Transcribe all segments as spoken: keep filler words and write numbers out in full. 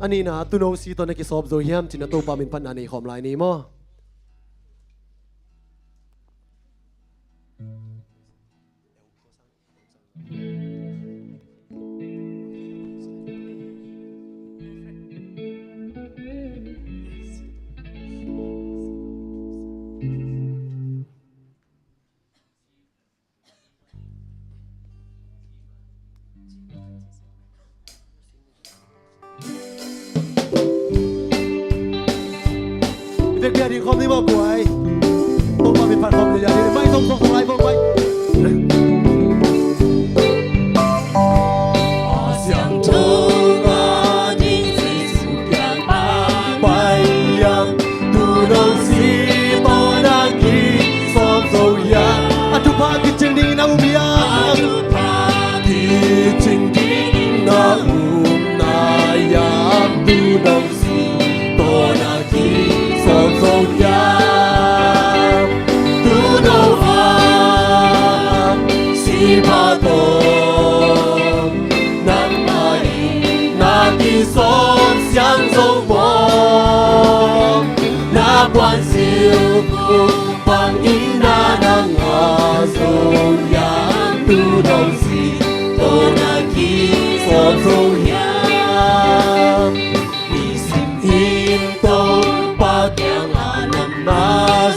A nihna, tuuno si tawh na kisawp zo hiam ci-in a Topa min phatna nei khawm lai ni maw? I vekpi a ding khawm ni maw guai. Topa min phat khawm ni a ding. Mai sawm sawm sawm lai bawng mai. A siangtho a ding Jesu kiang a pai hiam, tuuno si tawh na kisawp zo hiam. A thupha kicing dingin a um hiam. A thupha kicing dingin a um na hiam, tuuno si tawh na kisawp zo hiam. Tuuno a sipha tawh nangmah in na kisawp siang zo maw? Na puan silbu bangin na na ngah zo hiam, tuuno si tawh na kisawp zo hiam. Nisim in Topa kiangah nang na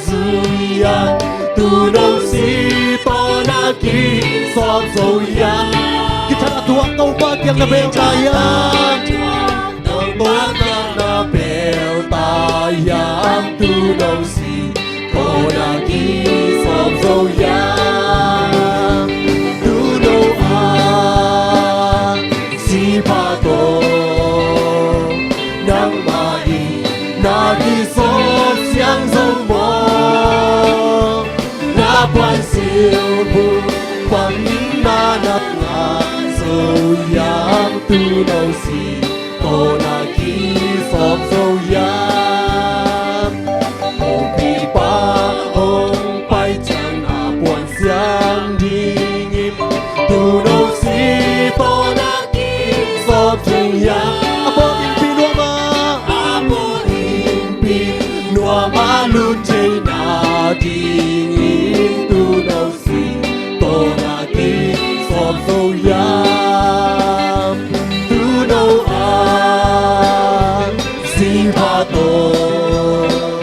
zui hiam, tuuno si tawh na kisawp zo hiam. Kithat a thuak Topa kiang na bel ta hiam. Topa kiang na bel ta hiam, tuuno si tawh na kisawp zo hiam. Tuuno a sipha tawh nangmah in na kisawp siang zo maw? Na puan silbu bangin na na ngah zo hiam, tuuno si tawh na kisawp zo hiam. Hongpipa hong pai ciang na puan siang dingin, tuuno si tawh na kisawp zo hiam. A pawl innpi nuam a, a pawl innpi nuam a lut theihna dingin, tuuno si tawh na kisawp zo hiam. Tuuno a sipha tawh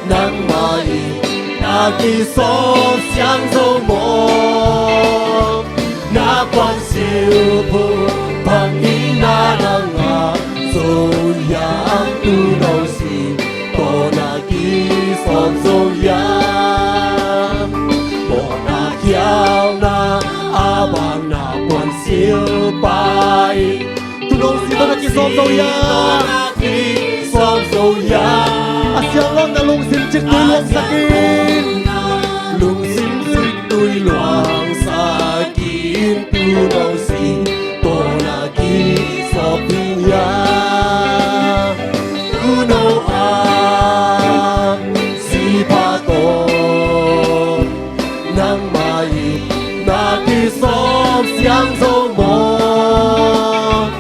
nangmah in na kisawp siang zo maw? Na puan silbu bangin na na ngah zo hiam, tuuno si tawh na kisawp zo hiam. Mawhna khialhna a bang na puan silpa in, tuuno si tawh na kisawp zo hiam. Kisawp zo hiam. A siang lo na lungsim ciktui luangsak in. Lungsim ciktui luangsak in, tuuno si tawh na kisawp ding hiam. Tuuno a sipha tawh nangmah in na kisawp siang zo maw?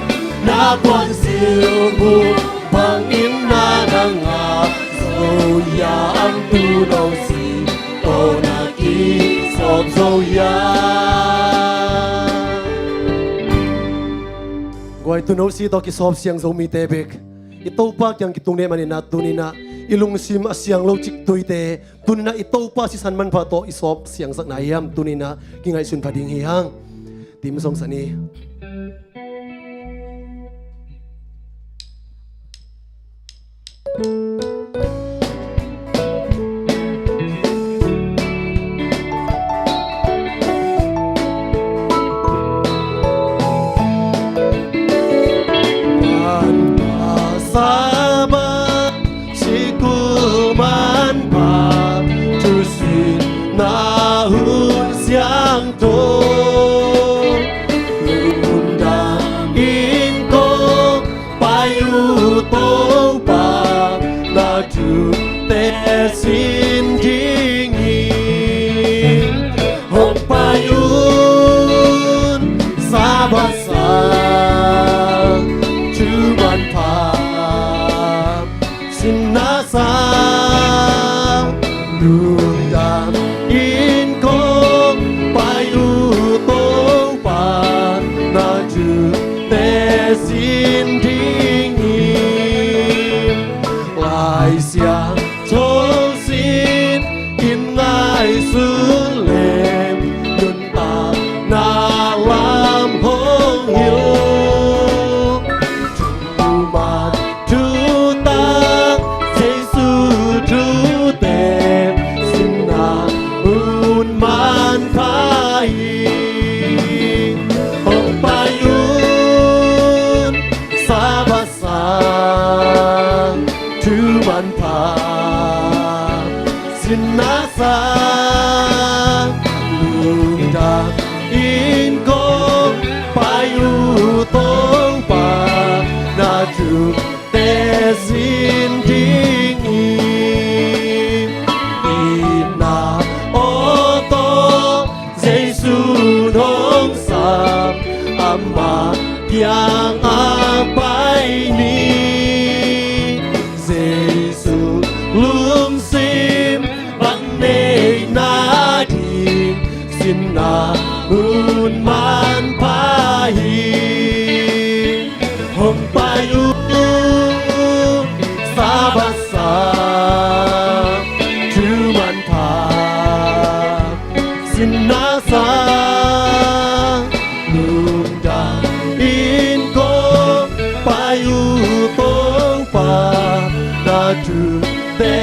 Na puan silbu bangin na na ngah zo hiam, tuuno si tawh na kisawp zo hiam. Guai, tuuno si tawh kisawp siang zo mite bek i Topa kiang kitung deuh manin ah, tuni-in ah i lungsim a siang lo ciktuite tuni-in ah i Topa sisan manpha tawh i sawp siangsak na hiam, tuni-in ah kingaihsun pha ding hi hang. Tim song sani. Manpha Sabbath, sikul manpha, thu sitna hun siangtho, lungdam in kong pai uh Topa, na thute sin dingin. Hong pai un Sabbath sang, thu Manpha sinna sa lungdam in kong pai uh Topa, na thute sin dingin Lai Siangtho sin in ngaihsun leng nuntakna lam hong hilh. Thuman thutak Jesu thute sinna un manpha hi. Hong pai un Sabbath sang thu manpha sinna sa lungdam in kong pai uh Topa, na thute sin dingin itna aw tawh Jesu hong sap, ama kiangah pai ni. Jesu lungsim bang nei nading sinna un manpha hi. Hong pai un Sabbath sang thu manpha sinna sa lungdam in kong pai uh Topa, na thute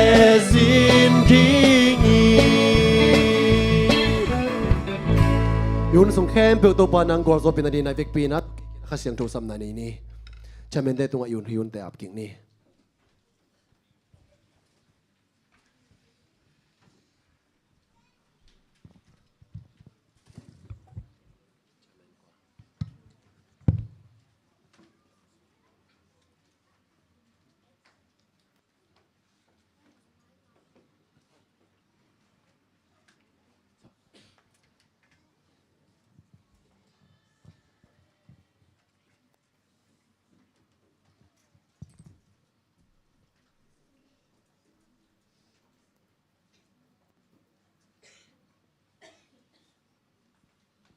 sin dingin. I hun sung khempeuh Topa nang gualzawhpihna dingin a vekpi-in a Kha Siangtho sapna nei ni. Chairman-te tungah i hun, i hunte ap kik ni.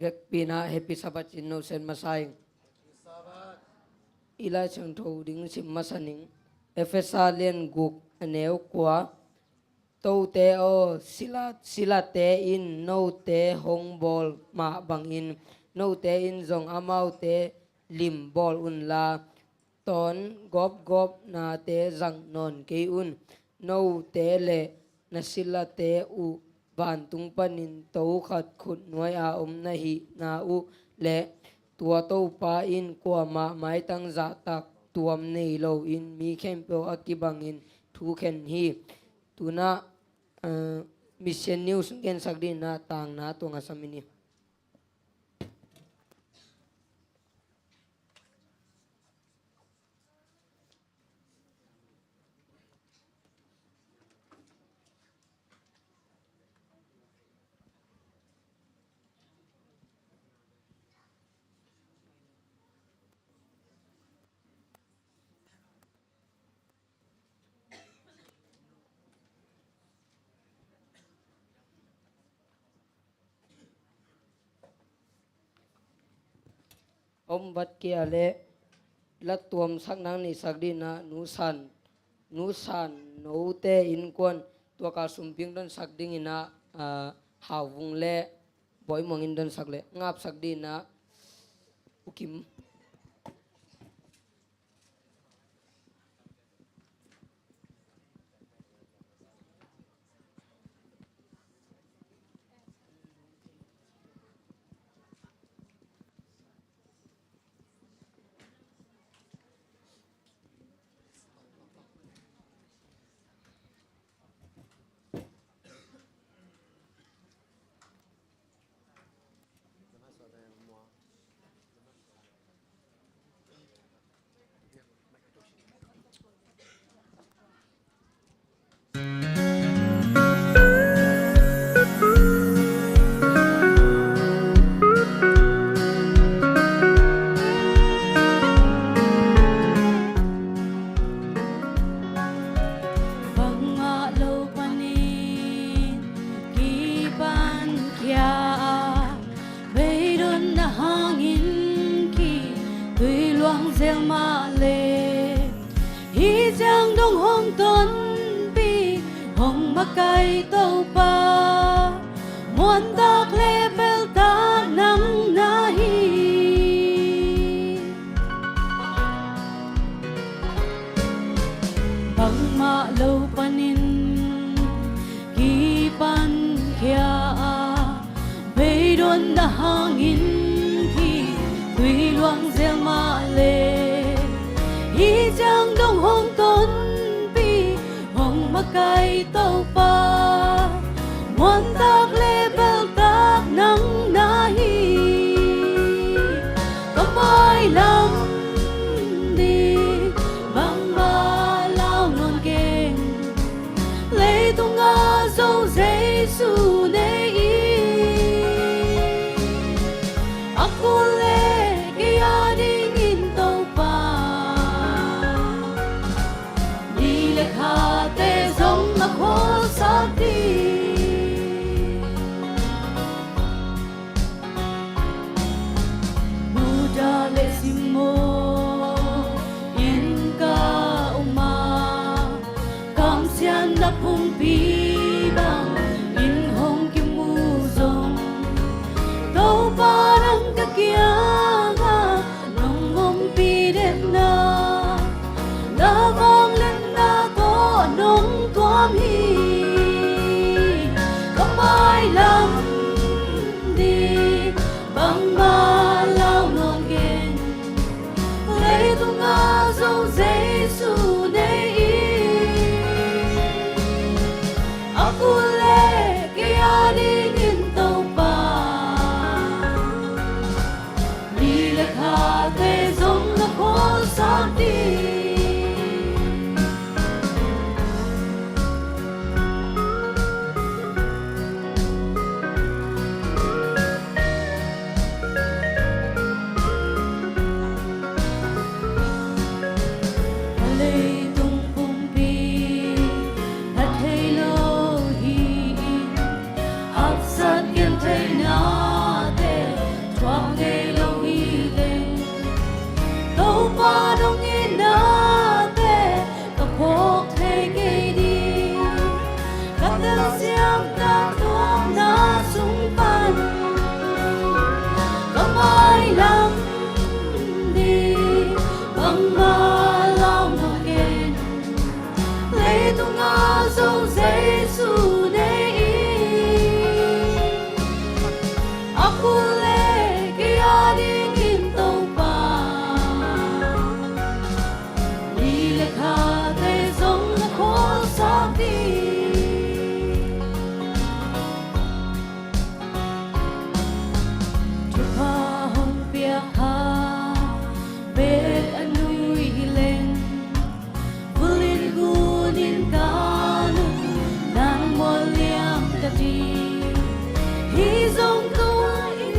Vekpi-in a Happy Sabbath ci-in note send masa ing. I Lai Siangtho ding sim masa ning. Efesa lian guk, a neu kua. Tote aw, sila, silate in note hong bawl mah bangin note in zong amaute lim bawl unla, tawn gawpgawpnate zang nawn kei un. Note le na silate uh vantung panin to khat khut nuai-a om na hihna uh le, tua Topa in kuamah maitang zahtak tuam nei loin mi khempeuh a kibangin thukhen hi. Tunah, eh, Mission News gensak dingin a tangna tua ngasam ni. Om vat kia le la tuamsak nang neisak dingin a Nu San, Nu San note innkuan tua kal sumping donsak dingin a, ah, Hauvung le Bawimuang in donsak le ngapsak dingin a U Kim. Makai Topa, muantak le beltak nang na hi. Bangmah lo panin kipan khia a, beidonna hangin khitui luang zel mah le, hih ciang dong hong tonpih, hong makai Topa, muantak le beltak nang na hi. Ka mailam ding bangmah lau nawn keng, leitung a zo Jesu nei in. A kul le kei a dingin Topa, ni le khate zong na khualsak ding. Buddha le Simon in ka um a, kamsiatna pumpi bangin hong kimu zong, Topa nang ka kiangah nong ompih den a, na vangliatna tawh nong tuam hi. Ka mailam ding bangmah lau nawn keng, leitung a zo Jesu nei in. A kul le kei a dingin Topa, ni le khate zong na khualsak ding. Leitung pumpi na thei lo hi in, haksat gentheihnate thuak ngei lo hi leh, Topa dong itnate ka phawk thei kei ding. Ka telsiamna tuamna sung pan, ka mailam ding bangmah lau nawn keng, leitung a zo Jesu nei in. A kul le kei a dingin Topa, ni le khate zong na khualsak ding. Thupha hong piak kha bek a nui hi leng, vul in gun in ka nung, nang mual liam ka ding. Hih zong tua in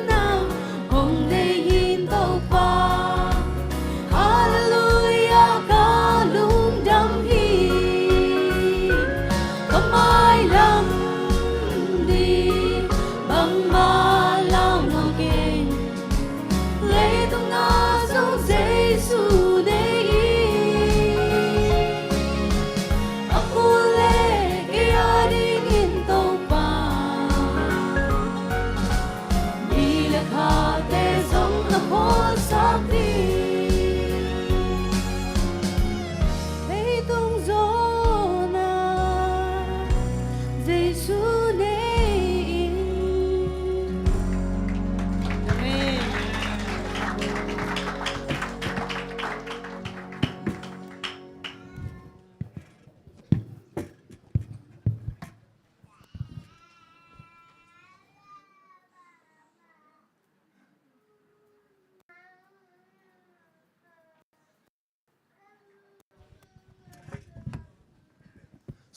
nang hong nei hi Topa. Halleluiah, ka lungdam hi. Ka mailam ding bangmah lau nawn keng, leitung a zo Jesu nei in. A kul le kei a dingin Topa, ni le khate zong na khualsak ding. Leitung zawn ah Jesu nei in. Amen.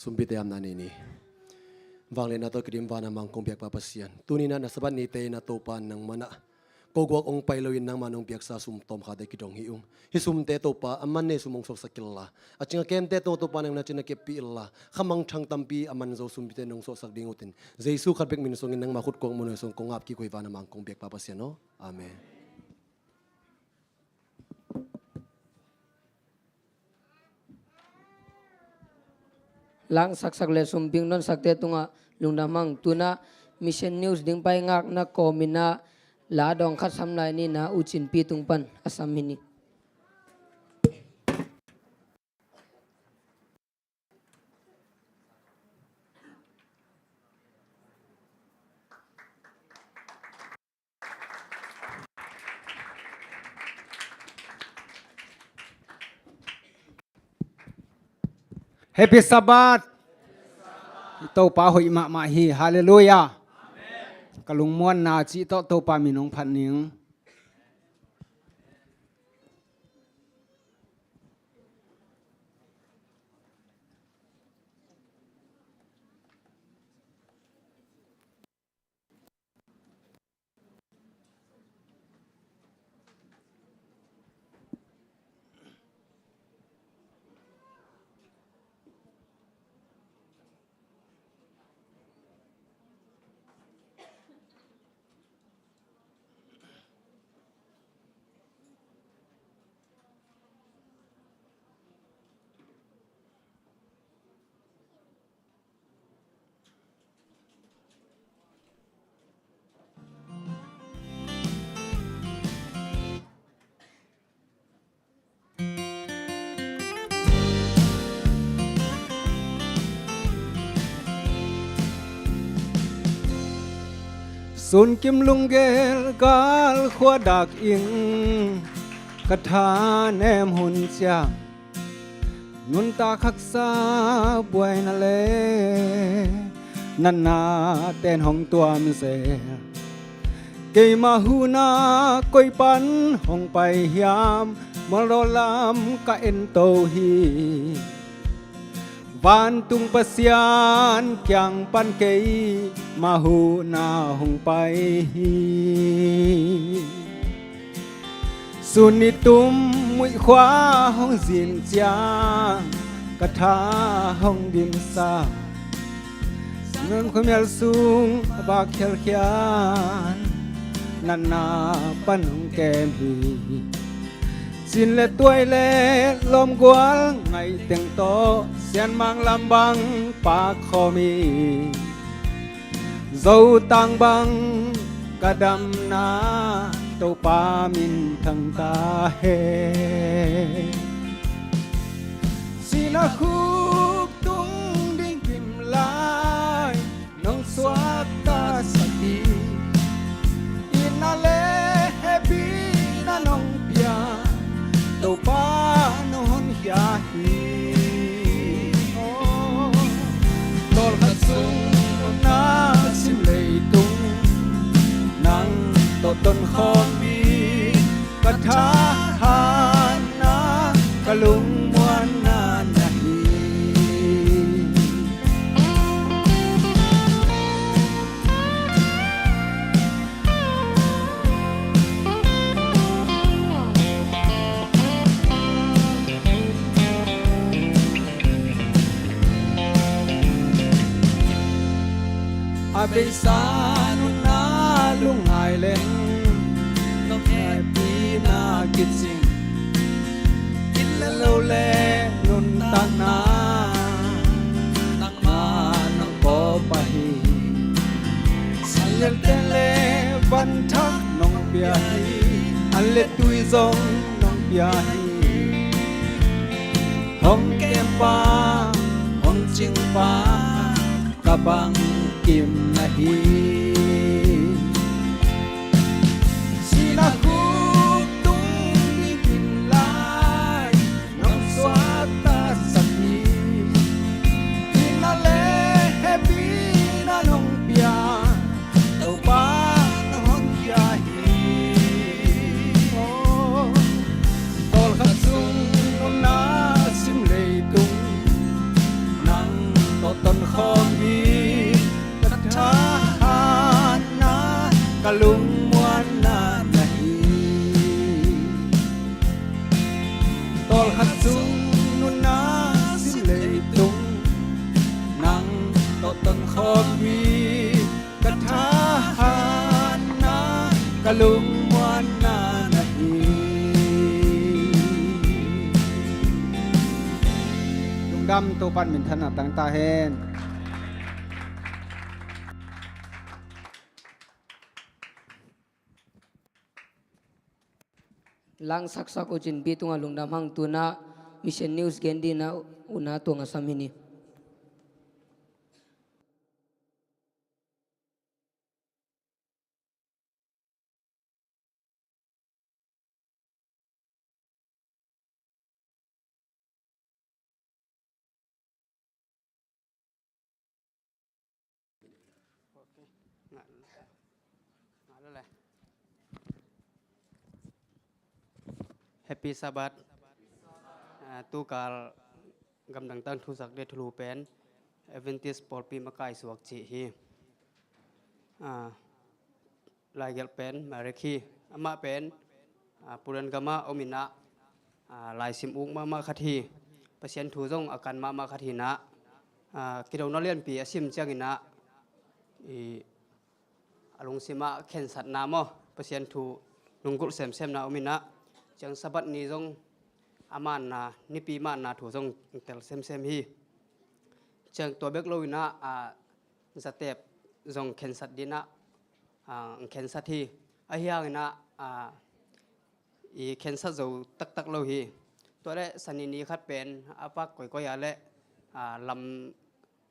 Sumpite amna nei ni. Vangliatna tawh kidim, van a mang kong biak Pa Pasian, tuni-in ah na Sabbath nite in ah Topa nangmah in ah koguak hong pai loin nangmah nong piaksa sum tawmkhate kidong hi ung. Hih sumte Topa, a man nei sum hong suaksak inla, a cing a kemte tungah Topa nang na cih na keppih inla, kha mangthang tampi a man zo sumpite nong suahsak ding utin, Jesu khat bek min sungin nangmah khut kuang mun sung kong ap kik uh hi, van a mang kong biak Pa Pasian aw. Amen. langsaksak le sumpik nonsakte tungah lungdam hang. Tu-in ah Mission News ding pai ngakna kawmin ah la dawng khat sam lai ni. Na U Cin Pi tung pan a sam hi ni. Happy Sabbath. Topa hoih mahmah hi. Halleluiah. Ka lungmuanna cih tawh Topa min hong phat ning. Sunkim lunggel gal khua dak ing, ka thanem hun ciang, nuntak haksa buaina le natna ten hong tuam zel. Keima huhna koi pan hong pai hiam, mualrawl lam ka ento hi. Vantung Pasian kiang pan keima huhna hong pai hi. Sun nitum muih khua hong zin ciang, ka tha hong dimsak. Sun khuamial sung a vak khialkhial, natna pan hong kem hi. Cin le tuai le lawmgual ngaih teng tawh, sianmang lam bang pak khawm hi. Zotang bang ka damna, Topa minthang ta hen. Sihna khuk tung ding kim lai, nong suakta sak hi. Itna le hehpihna nong pia, Topa nong honkhia hi. Tawlkhat sung nunna sim leitung, nang tawh tonkhawm hi. Ka thahatna, ka lungmuanna na hi. A beisa nunna lungngai leng, nong hehpihna kicing. Inn le lo le nuntakna, nangmah nong kawp ahi. Sal le ten le van thak nong pia hi. An le tui zong nong pia hi. Hong kempa, hong cingpa, ka bangkim na hi. Sihna khuk tung ding kim lai, nong suakta sak hi. Itna le hehpihna nong pia, Topa nong honkhia hi. Oh. Tawlkhat sung nunna sim leitung, nang tawh tonkhawm hi. Ka thahatna, ka lungmuanna na hi. Tawlkhat sung nunna sim leitung, nang tawh tonkhawm hi. Ka thahatna, ka lungmuanna na hi. Kam Topa'n minthanna tang ta hen. Lang saksak uh cin, pi tungah lungdam hang. Tu-in ah Mission News gen dingin ah U Na Tuang a sam hi ni. Happy Sabbath. Ah, tukal gamdang tangthu sak ding thulu pen Adventist pawlpi makai suak cih hi. Ah, laigelh pen Marek hi. Amah pen, ah, Pulan gamah om in ah, ah, laisim uk mahmah khat hi. Pasian thu zong a kan mahmah khat hi in ah, ah, kidona lianpi a sim ciangin ah, i, a lungsim ah khensatna maw, Pasian thu lunggulh semsemna om in ah, ciang Sabbath ni zong a manna, nipi manna thu zong tel semsem hi. Ciang tua bek lo in ah, ah, zatep zong khensat dingin ah, ah, khensat hi. Ahi hangin ah, ah, i khensat zo taktak lo hi. Tua leh Sani ni khat pen a pak koikoi ah leh, ah, lam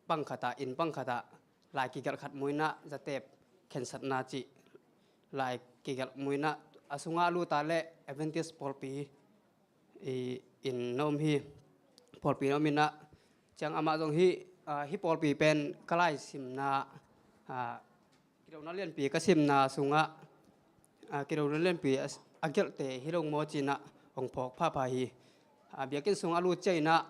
pang khat ah, inn pang khat ah lai kigelh khat mu in ah, zatep khensatna cih lai kigelh mu in ah, a sungah a lut leh Adventist pawlpi i inn na om hi. Pawlpi na om in ah, ciang amah zong hih, ah, hih pawlpi pen ka laisimna, ah, kidona lianpi ka simna sungah, ah, kidona lianpi a, a gelhte hi lo maw ci-in ah hong phawk phapha hi. Ah, biakinn sungah a lut ciangin ah,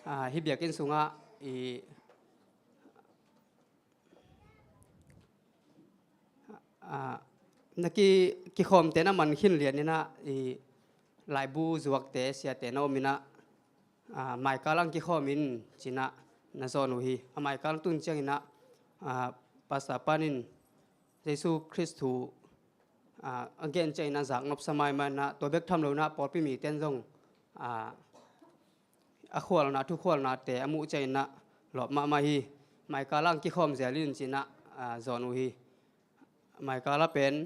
ah, hih biakinn sungah i, ah, na ki, kikhawmte na man khin lian in ah, i laibu zuakte, siate na om in ah, ah, maikal ang kikhawm in ci-in ah na zawn uh hi. A maikal tun ciangin ah, ah, Pastor pa'n in Jesu Khrist thu, ah, a gen ciangin ah zaknop sa maimai in ah, tua bek tham lo in ah pawlpi mite'n zong, ah, a khualna, thukhualnate a muh ciangin ah lawp mahmah hi. Maikal ang kikhawm zel in ci-in ah, ah, zawn uh hi. Maikal ah pen,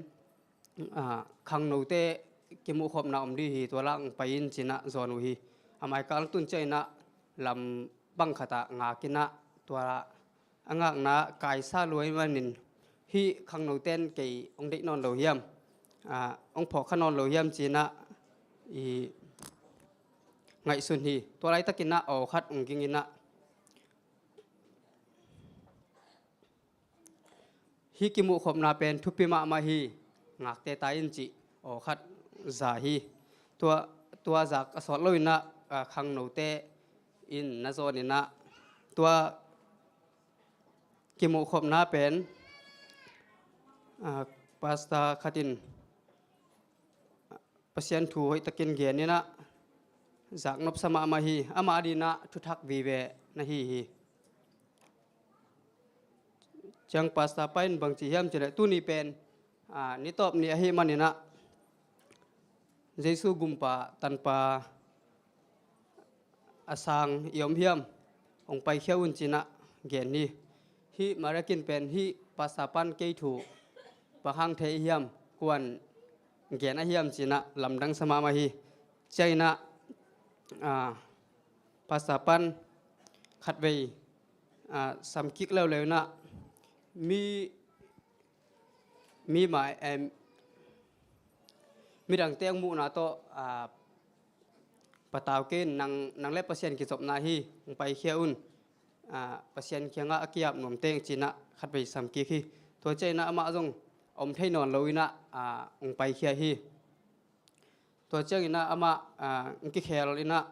ah, khangnote kimuhkhopna om ding hi, tua lang pai in ci-in ah zawn uh hi. A maikal tun ciangin ah lam bang khat ah ngak in ah, tua a ngakna kaisa lua ahih manin, hih khangnote'n kei hong deih nawn lo hiam, ah, hong phawkkha nawn lo hiam ci-in ah i ngaihsun hi. Tua laitakin ah aw khat hong ging in ah, hih kimuhkhopna pen thupi mahmah hi, ngakte ta in cih aw khat za hi. Tua, tua zak a sawt lo in ah, ah, khangnote in na zawn in ah, tua kimuhkhopna pen, ah, pastor khat in Pasian thu hoihtakin gen in ah, zaknop sa mahmah hi. Amah adingin ah thuthak vive na hi hi. Ciang pastor pa in bangci hiam cih leh, tuni pen, ah, ni tawp ni ahih manin ah, Jesu gumpa tanpa a sang i om hiam, hong paikhia un ci-in ah gen hi. Hih Marek in pen hih pastor pa'n kei thu bang hang thei hiam, kua'n gen a hiam ci-in ah lamdang sa mahmah hi. Ciangin ah, ah, pastor pa'n khatvei, ah, samkik leuleu in ah, mi, mi mai, em, midangte hong muhna tawh, ah, patau kei in, nang, nang leh Pasian kizopna hi, hong paikhia un, ah, Pasian kiangah a ki-ap nuam teng ci-in ah khatvei samkik hi. Tua ciangin ah amah zong om thei nawn lo in ah, ah, hong paikhia hi. Tua ciangin ah amah, ah, hong kikhel in ah,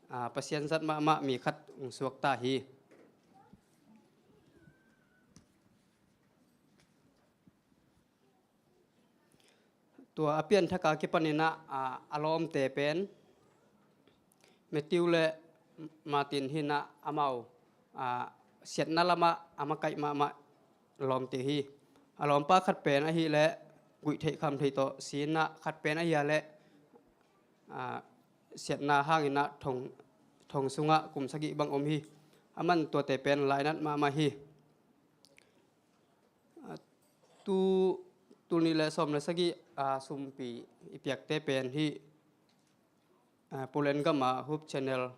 ah, Pasian zat mahmah mi khat hong suak ta hi. Tua a pianthak a kipan in ah, ah, a lawmte pen Matthew leh Martin hi in ah, amau, ah, siatna lamah a makaih mahmah lawmte hi. A lawmpa khat pen ahih leh guihtheih khamtheih tawh si in ah, khat pen ahih leh ah, siatna hangin ah thong, thong sungah kum sagih bang om hi. Aman tuate pen lainat mahmah hi. Ah, tu, tul nih le sawm le sagih, ah, sumpi i piakte pen hi. Ah, Poland gam a Hope Channel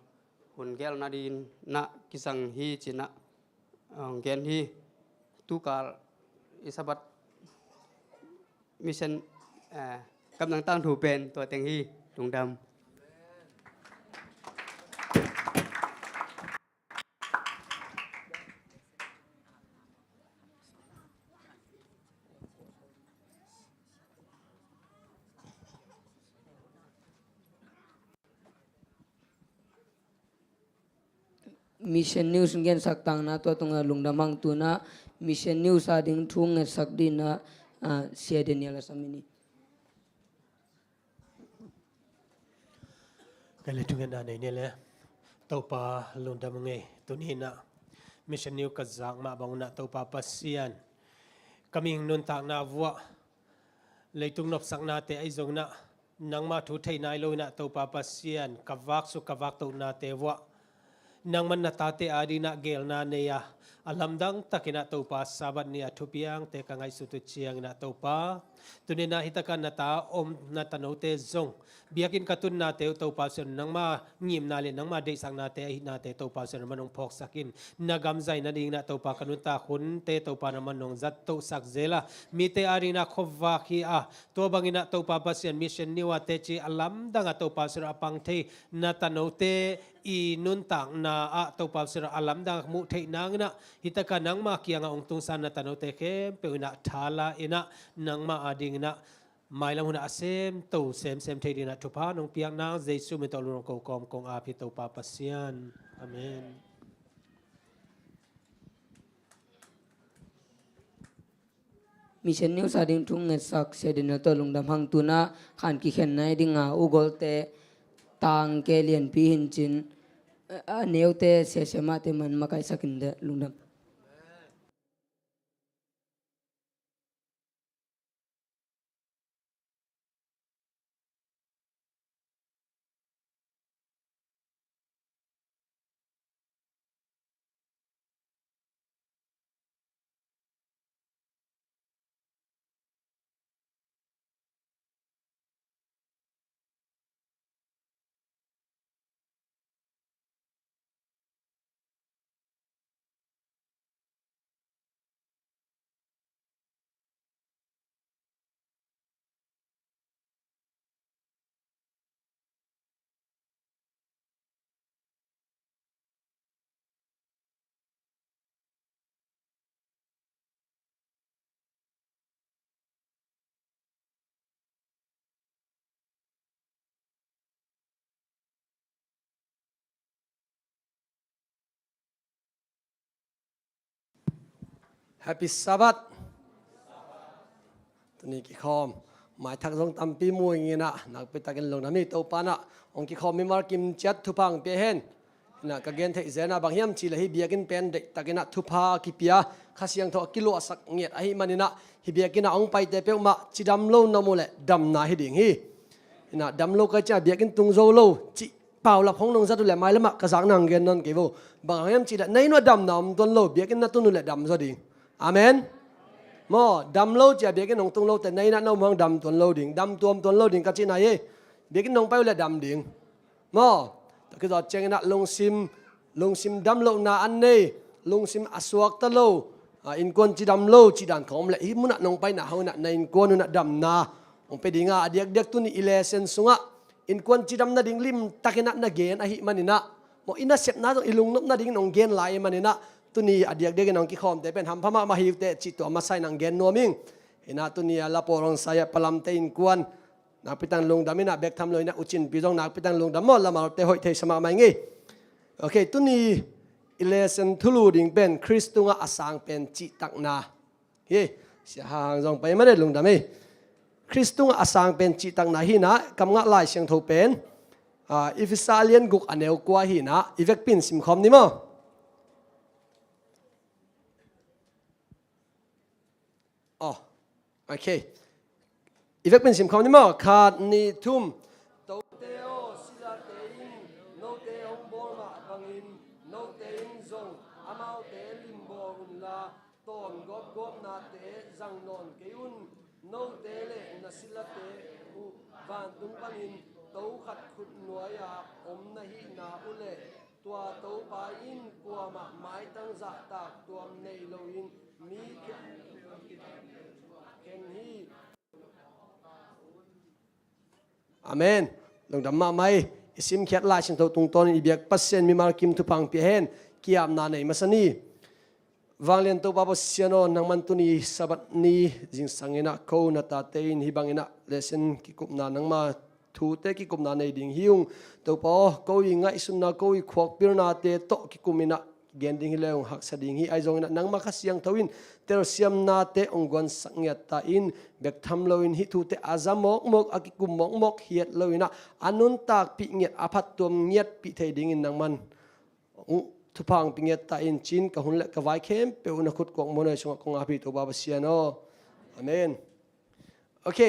hun gelna dingin ah kisang hi ci-in ah, ah, gen hi. Tukal i Sabbath mission, ah, kamdang tangthu pen tua teng hi. Lungdam. Mission News gensak tangna tua tungah lungdam hang. Tu-in ah Mission News ading thu ngetsak dingin ah, ah, Sia Daniel a sam in hi. Ka le thungetna nei ni le, Topa lungdam ung ei. Tuni-in ah Mission News ka zak mah bang un ah Topa Pasian, ka mihing nuntakna vuah, leitung nopsaknate ahi zongin ah, nangma thu thei nai lo-in ah Topa Pasian, ka vaksuk ka vaktohnate vuah, nangman na tate adingin ah geelna nei a, a lamdang takin ah Topa Sabbath ni a thupiangte ka ngaihsut uh ciangin ah Topa, tuni-in ah hih takah na ta om, na tanote zong biakinn ka tunnate uh Topa Pasian, nangma ngimna le nangma deihsaknate ahihnate Topa Pasian, na man hong phawksak in. Na gam zai nadingin ah Topa, ka nuntak hunte Topa, na man hong zattohsak zel a, mite adingin ah khuavak hi a, tua bangin ah Topa Pasian, Mission News ah teci a lamdang ah Topa Pasian, a pang thei na tanote i nuntakna ah Topa Pasian, a lamdang muh theih nangin ah, hih takah nangma kiangah hong tungsa na tanote khempeuh in ah tha la-in ah, nangma adingin ah mailam hun ah a semto semsem thei dingin ah thupha nong piak nang, Jesu min tawh lungnopna kong ko, kong ap hi Topa Pasian. Amen. Mission News ading thu ngetsak Sia Daniel tawh lungdam hang. Tu-in ah khan kikhen nai ding a, u Golte tangke lianpi hi in cin, a, a neute Sia Siamahte man makaihsak in teh, lungdam. Happy Sabbath. Tuni kikhawm maithak zong tampi mu ing in ah, nakpi takin lungdam hi. Topa in ah hong kikhawm mimal kim ciat thupha hong pia hen. In ah ka gen theih zen ah bang hiam cih leh hih biakinn pen deihtakin ah thupha kipia, Kha Siangtho a kiluahsak ngiat ahih manin ah, hih biakinn ah hong paite peuhmah cidam lo na om uh leh damna hi ding hi. In ah dam lo ka cih ciang biakinn tung zo lo cih paulap hong nong zat uh leh mailam ah ka zak nang gen nawn kei vo. Bang hang hiam cih leh na inn uah damna om tuan lo, biakinn na tun uh leh dam zaw ding. Amen. Maw, dam lo ci-a biakinn hong tung lote na inn ah na om hang dam tuan lo ding, dam tuam tuan lo ding ka cihna hi. Biakinn nong pai uh leh dam ding. Maw, tua kizawh ciangin ah lungsim, lungsim dam lohna an nei, lungsim a suakta lo, a, innkuan cidam lo cih dan khawng om leh hih mun ah nong paina hangin ah na innkuan un ah damna hong pia ding a, a diakdiak tuni i lesson sungah innkuan cidam nading limtakin ah na gen ahih manin ah, maw, i nasepna zong i lungnop nadingin hong gen lai ahih manin ah, tuni a diakdiakin hong kikhawmte pen hampha mahmah hi uh teh cih tua masa in hong gen nuam ing. In ah tuni a la pawl hong sai a Palamte innkuan nakpi takin lungdam in ah, bek tham lo in ah U Cin pi zong nakpi takin lungdam maw, la malte hoih thei sa mahmah ing ei. Ok, tuni i lesson thulu ding pen Khrist tungah a sang pen cihtakna hi. Sia Hang zong pai mah e, lungdam ei. Khrist tungah a sang pen cihtakna hi in ah, kam ngah Lai Siangtho pen, ah, Efesa a lian guk a neu kua hi in ah, i vekpi in simkhawm ni maw. Oh, ok. I vekpi in simkhawm ni maw. Khat, nih, thum. Tote Gawpnate zang nawn kei un. Note le na silate uh vantung panin to khat khut nuai-ah om na hihna uh leh tua Topa in kuamah maitang zahtak tuam nei loin mi khen hi. Amen. Lungdam mahmah hi. I simkhiat Lai Siangtho tungtawnin i biak Pasian mimal kim thupha hong pia hen. Ki-apna nei masa ni. Vanglian Topa Pasian aw, nangman tuni Sabbath ni zingsang in ah ko na tate in hih bangin ah lesson kikupna, nangma thute kikupna nei ding hi ung. Topa aw, ko i ngaihsutna, ko i khuakpilnate tawh kikum in ah gen ding hi leh hong haksa ding hi. Ahi zongin ah nangma Kha Siangtho in telsiamnate hong guansak ngiat ta in, bek tham loin hih thute a za mawkmawk, a kikum mawkmawk hi het loin ah a nuntakpih ngiat, a phattuam ngiatpih thei dingin nangman thupha hong pia ngiat ta in, ci-in ka hun le ka vai khempeuh na khut kuak muanhuai sungah kong ap hi, Topa Pasian aw. Amen. Ok.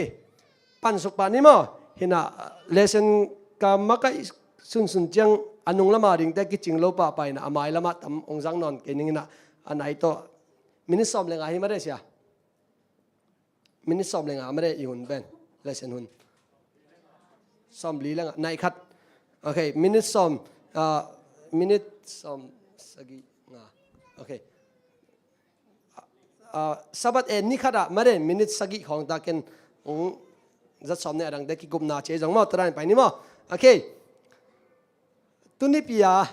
Pansuk pah ni maw. Hi in ah lesson ka makaih sunsun ciang a nung lama dingte kicing lo pahpah in ah a mai lamah tam hong zang nawn kei ning in ah, a nai tawh minit sawm le nga hi mah de sia. Minit sawm le nga mah de i hun pen. Lesson hun. Sawm li le nga, nai khat. Ok, minit sawm, ah, minit sawm sagih nga. Ok. Ah, Sabbath en ni khat ah mah de minit sagih khawng ta ken, um, zat sawm ne a dangte kikupna ci zong maw, tua dan pai ni maw. Ok. Tuni pia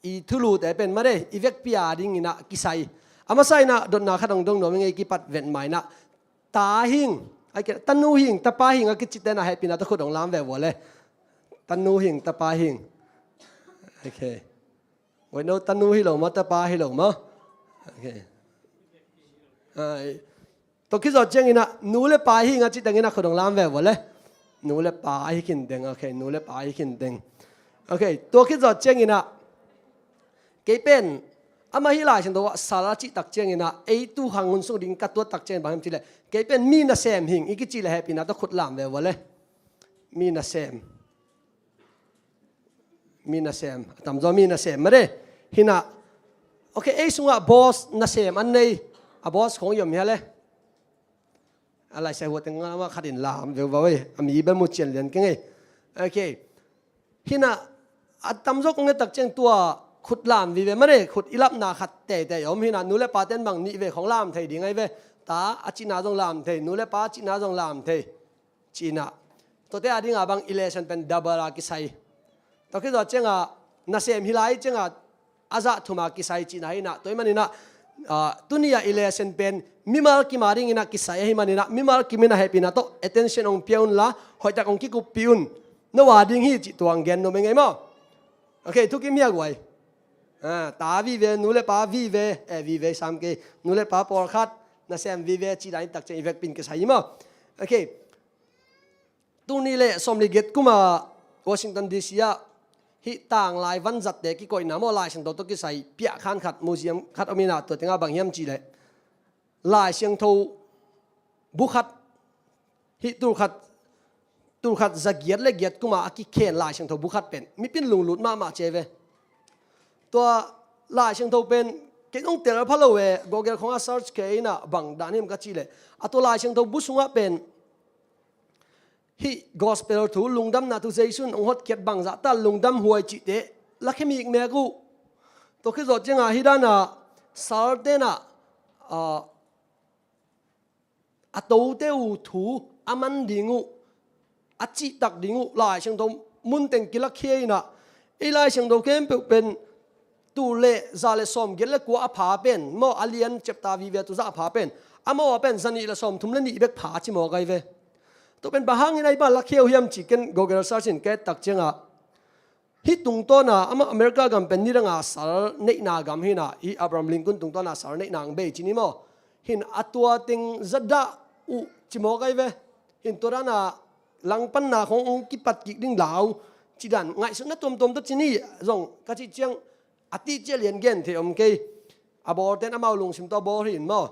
i thulute pen mah de i vekpi a dingin ah kisai. A masa in ah dotna khat hong dong nuam ing ei, kipat vet ma in ah ta hing, ai ke, tanu hing, tapa hing a kicite na hehpihna tawh khut hong lam ve vua le. Tanu hing, tapa hing. Ok. Wait, no, tanu hi lo maw, tapa hi lo maw. Ok. Ai. Tua khit zawh ciangin ah nu le pa hing a cih tengin ah khut hong lam ve vua le. Nu le pa ahi khin teng, ok, nu le pa ahi khin teng. Ok, tua khit zawh ciangin ah kei pen amah hih Lai Siangtho ah sal a cih tak ciangin ah ei tu khang hun sung ding ka tuat tak ciangin bang hiam cih leh, kei pen mi nasem hing i kicih leh hehpihna tawh khut lam ve vua le. Mi nasem. Mi nasem, a tamzaw mi nasem mah de. Hi in ah, ok, ei sungah boss nasem an nei, a boss khawng i om hia le. A Lai Siangtho teng ah khat in lam ve vua ei, a mi bel mu cian lian keng ei. Ok. Hi in ah, a tamzaw kong et tak ciang tua khut lam vive mah de, khut i lapna khat teitei om. Hi in ah nu le pa ten bang nih vei khawng lam thei ding ahi ve. Ta a cihna zong lam thei, nu le pa a cihna zong lam thei. Ci in ah, tuate a dingah bang i lesson pen double a kisai. Tua khit zawh ciangah nasem hi lai ciangah a zah thum a kisai cihna hi in ah, tua ahih manin ah, ah, tuni-ah i lesson pen mimal kim a dingin ah kisai ahih manin ah mimal kim in ah hehpihna tawh attention hong pia unla, hoihtak hong kikuppih un. No a ding hi cih tua hong gen nuam ing ei maw. Ok, thukim hia guai. Ah, ta vive, nu le pa vive, eh, vive sam kei, nu le pa pawlkhat nasem vive cih dan in tak ciang i vekpi in kisai hi maw. Ok. Tul nih le sawmli giat kuma Washington D C ah hih tanglai vanzatte kikoihna maw, Lai Siangtho tawh kisai piahkhan khat, museum khat om in ah, tua tengah bang hiam cih leh Lai Siangtho bu khat, hih tul khat, tul khat za giat le giat kuma a kikhen Lai Siangtho bu khat pen mipi in lunglut mahmah ci ve. Tua Lai Siangtho pen kei zong tel pha lo ve, Google khawngah search kei in ah bang dan hiam ka cih leh, a tua Lai Siangtho bu sungah pen hih gospel thu, lungdamna thu, Jesu in hong hotkhiat bangzah ta lungdam huai cihte lakhia mikmek uh. Tua khit zawh ciangah hih danah salte in ah, ah, a tote uh thu a man ding uh, a cihtak ding uh Lai Siangtho mun teng kilakhia in ah, ei Lai Siangtho khempeuh pen tul le za le sawm giat le kua a pha pen maw, a lian chapter vive tul za a pha pen, amau a pen za nih le sawm thum le nih bek pha ci mawk ahi ve. Tua pen bang hangin ahi bang lakhia uh hiam cih ken Google search in ka et tak ciangah, hih tungtawna amah America gam pen nidanga sal neihna gam hi in ah, hih Abraham Lincoln tungtawna sal neihna ang bei ci ni maw. Hi in a tua teng za dah uh ci mawk ahi ve. Hi in tua dana langpanna khawng hong kipat kik ding lau cih dan ngaihsutna tuamtuam tawh ci ni, zong ka cih ciang a tihciah lian gen thei om kei. A bawlten amau lungsim tawh a bawl hi in maw.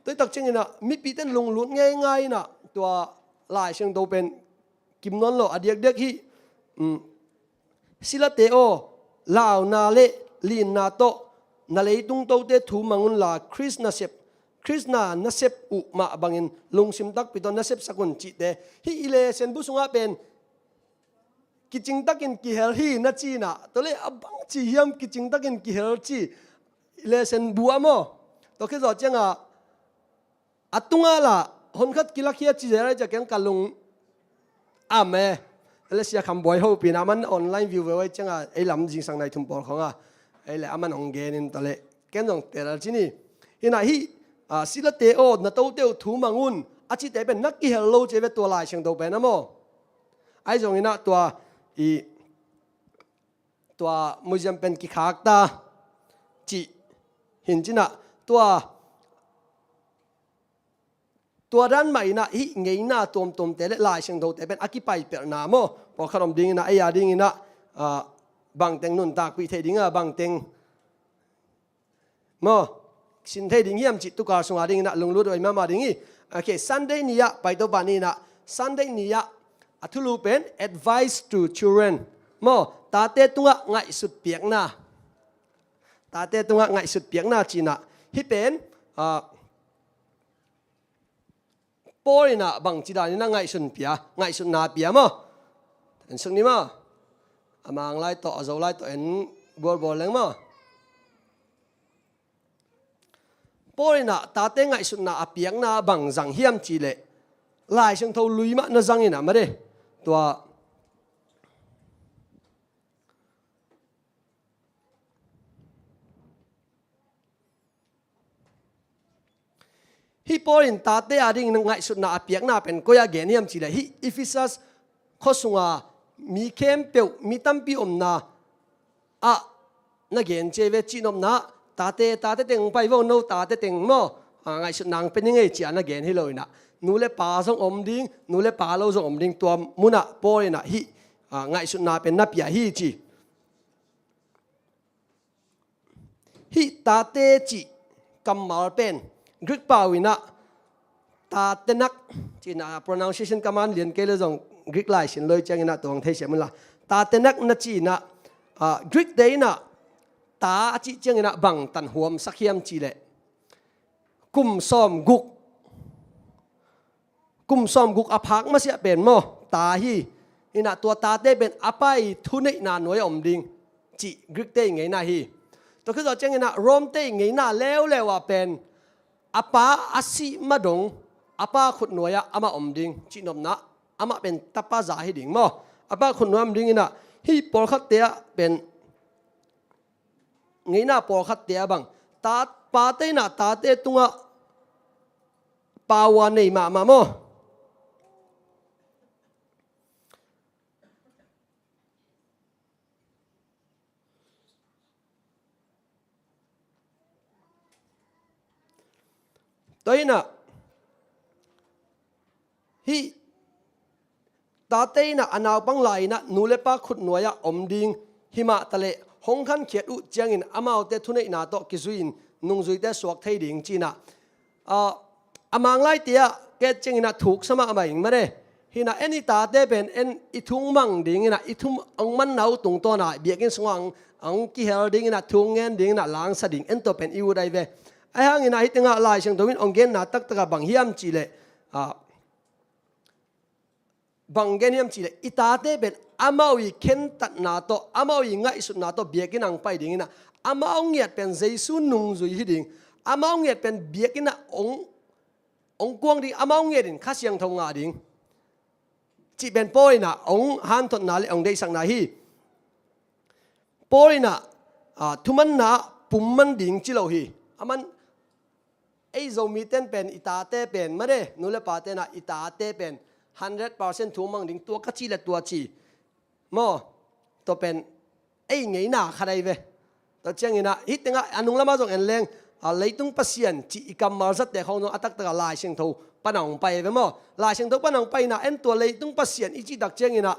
Tua hi tak ciangin ah mipite in lunglut ngeingai in ah tua Lai Siangtho pen kim nawn lo, a diakdiak hih, um, silate aw, launa le linna tawh na leitung tote thu mang unla, Khrist nasep Khrist na nasep uh mah bangin lungsim takpi tawh nasep sak un cihte, hih i lesson bu sungah pen kicing takin kihel hi na ci inah, tua leh a bang ci hiam kicing takin kihel ci lesson bu ah maw? Tua khit zawh ciangah a tungah lah honkhat kilakhia ci zel ai ciah keng ka lung am e. Tua leh Sia Kham Buai hopih inah aman online view veu ai ciangah ei lam zingsang nai thum pawl khawngah ei leh aman hong genin tua leh ken zong tel ci ni. Hinah hih ah, silate aw, na tote uh thu mang un a cihte pen na kihel lo ci ve tua Lai Siangtho pen ah maw? Ahi zong inah tua i tua museum pen kikhak ta cih hin cinah tua tua dan mah inah hih ngeina tuamtuamte le Lai Siangthote pen a kipaipelhna maw? Pawlkhat om ding inah ei a ding inah ah, bangteng nuntakpih thei ding a bangteng maw? Sin thei ding hiam cih tukal sungah ding inah lunglut uh a i mahmah ding hi. Okay, Sunday ni ah pai Topa ni inah Sunday ni ah a thulu pen advice to children maw? Tate tungah ngaihsut piakna. Tate tungah ngaihsut piakna ci inah hih pen ah, Paul inah bangci dan inah ngaihsun pia, ngaihsutna pia maw? En suk ni maw? A mang lai tawh, a zo lai tawh en bualbual leng maw? Paul inah tate ngaihsutna a piakna bang zang hiam cih leh Lai Siangtho lui mah na zang inah mah de. Tua Hih Paul in tate a dingin ngaihsutna a piakna pen koi-ah gen hiam cih leh hih Ephesus khua sunga mi khempeuh, mi tampi omna ah na gen ci ve. Cihnopna tate, tate teng pai vo, no tate teng maw? Ah, ngaihsutna ang pe ning ei ci-a na gen hi lo inah, nu le pa zong om ding, nu le pa lo zong om ding, tua munah Paul inah hih ah, ngaihsutna pen na pia hi ci. Hih tate cih kammal pen Greek pau inah tatenak cih inah, pronunciation kammal lian kei le zong Greek lai sin loi ciang inah tuang thei siam unla. Tatenak na cih inah ah, Greek te inah ta a cih ciang inah bang tan huamsak hiam cih leh kum sawm guk kum sawm guk a phak masiah pen maw, ta hi. Inah tua tate pen a pa i thuneihna nuai a om ding cih Greek te i ngeina hi. Tua khit zawh ciang inah Rome te i ngeina leuleu ah pen a pa a sih ma dong a pa khutnuai ah amah om ding. Cihnopna amah pen tapa za hi ding maw? A pa khutnuai om ding inah hih pawlkhatte ah pen ngeina pawlkhatte ah bang ta, pate inah tate tungah power nei mahmah maw? Tua inah hih tate inah a naupang lai inah nu le pa khutnuai ah om ding, himah taleh hong khankhiat uh ciangin amaute thuneihna tawh kizui-in nungzuite suak thei ding ci inah, ah, a mang laite ah ket ciang inah thuk sa mahmah ing mare. Hinah en i tate pen en i thu mang ding inah i thu hong manna uh tungtawn ah biakinn sungah hong, hong kihel ding inah thu hong ngen ding inah langsa ding en tua pen i ut ai ve. Ahi hang inah hih tengah Lai Siangtho in hong genna taktak ah bang hiam cih leh ah, bang gen hiam cih leh i tate pen amau i khentatna tawh, amau i ngaihsutna tawh biakinn ah hong pai ding inah, amau ngiat pen Jesu nungzui hi ding, amau ngiat pen biakinn ah hong, hong kuang ding, amau ngiat in Kha Siangtho ngah ding cih pen Paul inah hong hanthotna le hong deihsakna hi. Paul inah ah, thumanna pum man ding ci lo hi. Aman ei Zomite in pen i tate pen mare, nu le pate inah i tate pen hundred percent thu mang ding, tua ka cih le tua ci maw? Tua pen ei ngeina khat ai ve. Tua ciang inah hih tengah a nung lamah zong en leng ah, leitung pasian cih i kammal zatte khawng zong a taktak ah Lai Siangtho pan ah hong pai ai ve maw? Lai Siangtho pan ah hong pai inah en tua leitung pasian i cih tak ciang inah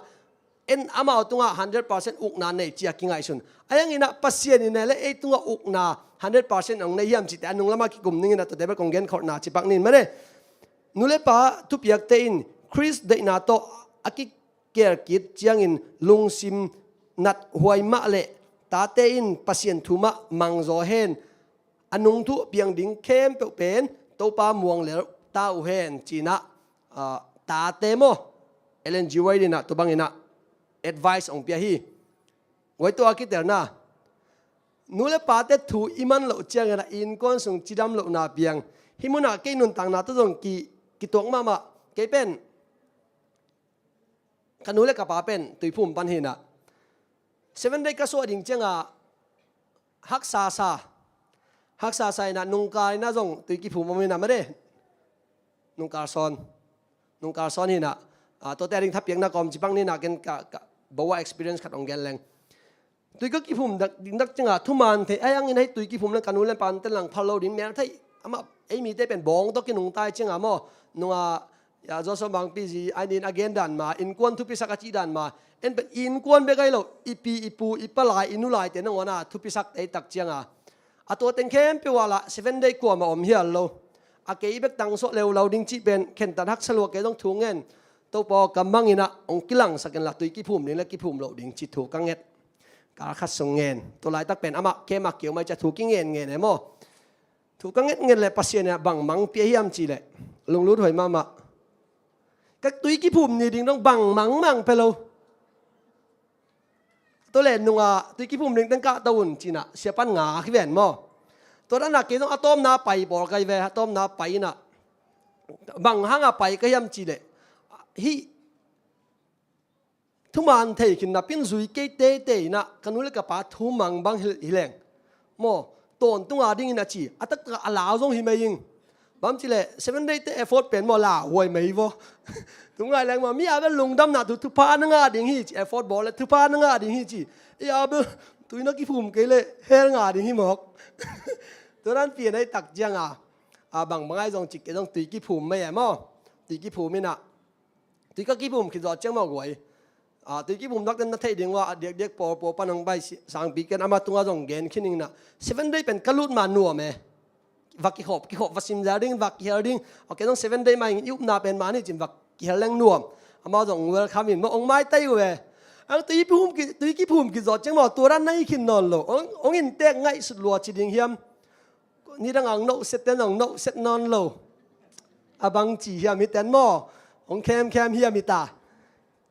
en amau tungah hundred percent ukna nei ci-a kingaihsun. Ahi hang inah Pasian in le ei tungah ukna hundred percent hong nei hiam cihte a nung lamah kikum ning inah tuate bek kong genkholhna ci pak ning mare. Nu le pa thupiakte in Khrist deihna tawh a kikelkit ciangin lungsim nathuai mah le tate in Pasian thu mah mangzaw hen. A nungthu a piang ding khempeuh pen Topa muang lel ta uh hen, ci-in ah, ah, tate maw, Ellen G. White in ah tua bangin ah advice hong pia hi. Guai, tua a kitelna, nu le pate thu i man loh ciangin ah i innkuan sung cidam lohna piang. Hih munah kei nuntakna tawh zong ki, kituak mahmah. Kei pen ka nu le ka pa pen Tuiphum pan hi-in ah, Seven Day ka suah ding ciangah haksa sa, haksa sa in ah, nungkal in ah zong tui kiphum om hi-in ah, made, nungkal sawn, nungkal sawn hi-in ah, ah, tuate a ding thapiakna kawm ci bang ni-in ah, ken ka, ka bo a experience khat hong gen leng. Tui ka kiphum dak, ding dak ciangah thuman thei, ahi hangin hih tui kiphum leng ka nu le pa pen lang phal lo ding, mel thei. Amah, ei mite pen bawng tawh kinungta hi ciangah maw, nungah, ya, Joshua Mangpi zi, a nin a gen dan mah, innkuan thupisak a cih dan mah, en pen innkuan bek ahi lo, i pi, i pu, i pa lai, i nu laite nangawn ah thupisak tei tak ciangah, a tua teng khempeuh ah lah Seven Day kuamah om hial lo. A kei bek tangsuah leuleu ding cih pen khentat haksa lua, kei zong thu ngen. Topa aw, ka mang in ah hong kilangsak in la, tui kiphum ding le kiphum loh ding ci thu ka nget. Kal khat sung ngen. Tua laitak pen amah kei mah keu mai ciah thu kingen ngen e maw. Thu ka ngetnget leh Pasian in ah bang mang pia hiam cih leh, lunglut huai mahmah. Ka tui kiphum ni ding dong bang mang mang pia lo. Tua leh nungah tui kiphum ding teng kahto un ci-in ah siapa'n ngak hi ven maw. Tua dan ah kei zong a tawpna pai bawl ka hi ve, a tawpna pai in ah. Bang hangah pai ka hiam cih leh, hih thuman thei khin napi-in zui kei teitei in ah, ka nu le ka pa thu mang bang hi, hi leng maw, tawntung a dingin a ci, a taktak a lau zong hi mai ing. Bang hang hiam cih leh Seven Day te effort pen maw, lauhuai mai vaw. Tung ngai leng maw, mi a bel lungdamna thu, thupha na ngah ding hi ci, effort bawl leh thupha na ngah ding hi ci. Ei a bel tui na kiphum kei leh hell ngah ding hi mawk. Tua dan pian ahih tak ciangah, a, bangbang ahi zong cih kei zong tui kiphum mai e maw. Tui kiphum in ah, tui ka kiphum khit zawh ciang maw guai, ah, tui kiphum dak teng na theih ding uh a, a diakdiak pawl, pawl pan hong pai si, sangpi ken ama tungah zong gen khin ing in ah. Seven Day pen ka lut ma nuam e. Va kikhop, kikhop, va simzel ding, va kihel ding. Ok, zong Seven Day mah ing, i upna pen mah ni ci-in va kihel leng nuam. Amau zong welcome in maw, hong maitai uh e. Ang tui kiphum ki, tui kiphum khit zawh ciang maw, tua dan na hi khin nawn lo. Hong, hong inntek ngaihsut lua ci ding hiam. Nidang ang nohset ten ang nohset nawn lo. A bang ci hiam hih ten maw? Hong khemkhem hiam hih ta?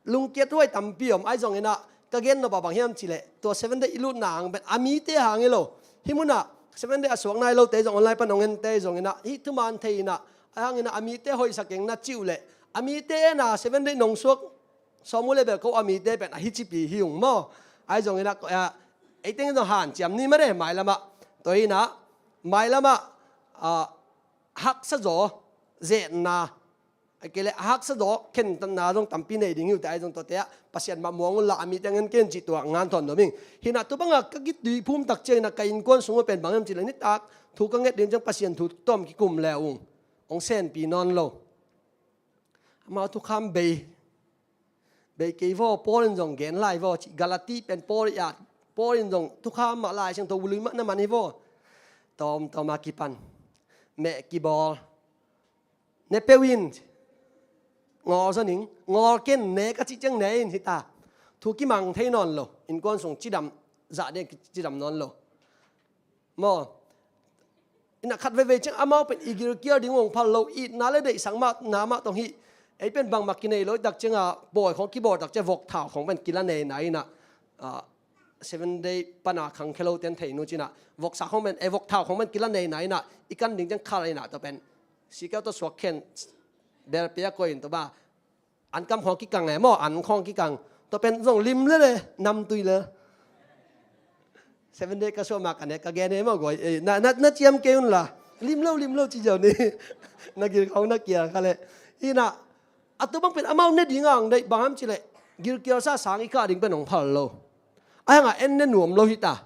Lungkiat huai tampi om, ahi zongin ah, ka gen nop ah bang hiam cih leh, tua Seven Day i lutna hang pen a mite hang hi lo. Hih munah Seven Day a suak nai lote zong online pan hong ente zongin ah, hih thuman thei in ah, ahi hangin ah a mite hoihsa keng na cih uh leh, a mite en a Seven Day nong suak sawm uh leh bel ko a mite pen a hi cipi hi ung maw. Ahi zongin ah, eh, ei teng zong hanciam ni mah de, mailam ah. Tua hi in ah, mailam ah, ah, haksa zaw, zetna, a kei leh haksa zaw, khentatna zong tampi nei ding hi uh teh, ahi zong tuate ah Pasian mah muang un la, a mite ngen ken cih tua ngan thawn dom ing. Hi in ah tua bangah ka kituiphum tak ciangin ah ka innkuan sung uh pen bang hiam cih leh nitak thu ka nget ding ciang Pasian thu tawm kikum le ung, hong senpi nawn lo. Amau thukham bei, bei kei vaw, Paul in zong gen lai vaw, ci Galati pen Paul i at, Paul in zong thukham mah, Lai Siangtho lui mah na man hi vaw. Tawmtawm a kipan, meh kibawl, ne peuh in, ngawl zaw ning, ngawl ken, ne ka cih ciang ne in hi ta. Thu kimang thei nawn lo, innkuan sung cidam, zah ding cidam nawn lo. Maw? Ina khat veivei ciang amau pen i gilkial ding uh hong phal lo, itna le deihsakna mah tawh hi. Ei pen bangmah kinei lo i tak ciangah, bawi khawng kibawl tak ciang vok thau khawng pen kila nei nai in ah, ah, Seven Day pana khangkhia lote in thei nu ci in ah, voksa khawng pen, eh, vok thau khawng pen kila nei nai in ah, i kan ding ciang khal in ah, tua pen sikeu tawh suak khen, belpia koih in tua bang, an kam khawng kikang e maw, an khawng kikang. Tua pen zong lim lel e, namtui lel. Seven Day ka suah ma ka ne, ka gen e maw guai. Eh, na, na, na ciam kei un la. Lim lo, lim lo ci ziau ni. Na gil khawng na kial kha leh. Hi in ah, a tua bang pen amau ne ding ang deih, bang hiam cih leh gilkial sa sang i kah ding pen hong phal lo. Ahi hangah en ne nuam lo hi ta.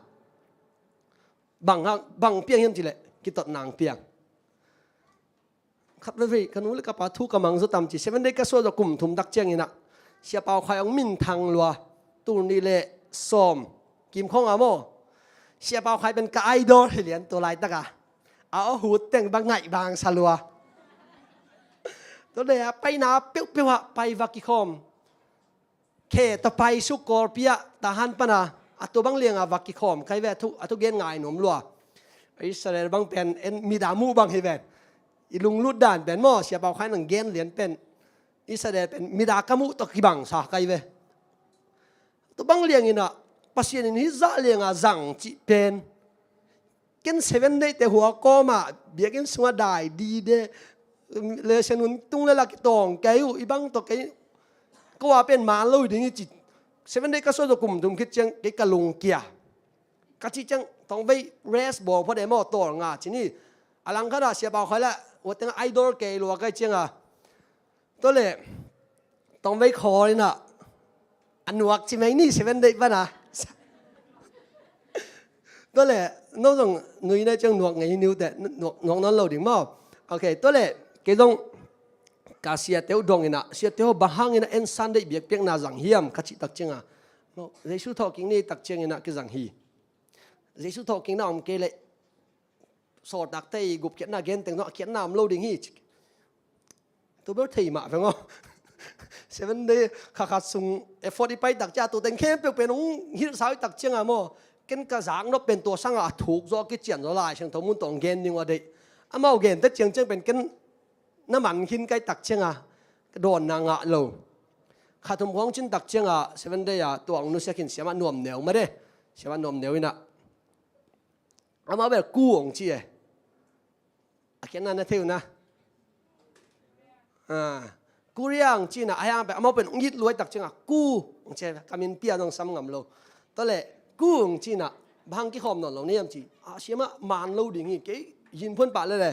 Bang hang, bang piang hiam cih leh kitot nang piang. Khat veivei ka nu le ka pa thu ka mang zaw tam ci, Seven Day ka suah zaw kum thum tak ciangin ah, Sia Pau Khai hong minthang lua, tul nih le sawm kim khawng a maw. Sia Pau Khai pen ka idol hi lian tua laitak a. A aw, hut teng bang ngaih bang sa lua. Tua leh a paina peuhpeuh ah pai va kikhawm. Khe tawh pai suk Kawlpi ah, Tahan pana, a tua bang liangah va kikhawm kha hi ve, a thu, a thugen ngai nuam lua. Israel bang pen en mit a muh bang hi ven. I lunglut dan pen maw, Sia Pau Khai nang gen lian pen, Israel pen mida ka muh tawh kibang sa kai ve. Tua bang liang inah Pasian in hih zah lianga zang cih pen, ken Seven Day te hua kawmah biakinn sungah dai dide, lesen hun tung le la kitawng kei uh, i bang tawh kei, ko a pen man lo ding hi ci. Seven Day ka suah tawh kum thum khit ciang kei ka lungkia. Ka cih ciang tawngvei rest bawl phot e maw, tawl nga ci ni. A langkhatah Sia Pau Khai lah, ua tengah idol kei lua kai cianga. Tua le tawngvei khawl inah a nuak ci mai ni Seven Day pana. Tua le no zong nui nai ciang nuak ngei hi niu teh, nuak, nuak nawn lo ding maw. Ok, tua le kei zong ka siate uh dong inah, siate uh bang hang inah en Sunday biakpiakna zang hiam ka cih tak cianga, Jesu thawhkik ni tak ciang inah kizang hi. Jesu thawhkikna om kei leh sawltakte i gupkhiatna genteng zong a khiatna om lo ding hi. Tua bel thei mah veng aw. Seven Day kha khat sung effort i pai tak ciang, tua teng khempeuh pen hong hilhsa uh i tak cianga maw, ken ka zaknop pen tua sanga a thuk zaw a kician zaw Lai Siangtho mun tawh hong gen ding uh a deih. Amau gente ciangciang pen ken na man khin kai tak cianga ka dawnna ngah lo. Kha thum khawng cin tak cianga Seven Day a tua hong nusia khin siamah nuam neu mah de. Siamah nuam neu inah amau bel ku hong ci e. A khiatna na thei uh na. Ah, Korea hong ci inah, a hiang pen amau pen hong it luai tak cianga ku hong ci e. Ka min pia zong sam ngam lo. Tua le ku hong ci inah, bang hang kikhawm nawn lo na hiam ci. A siamah man lo ding hi, kei hin phuan pah lele.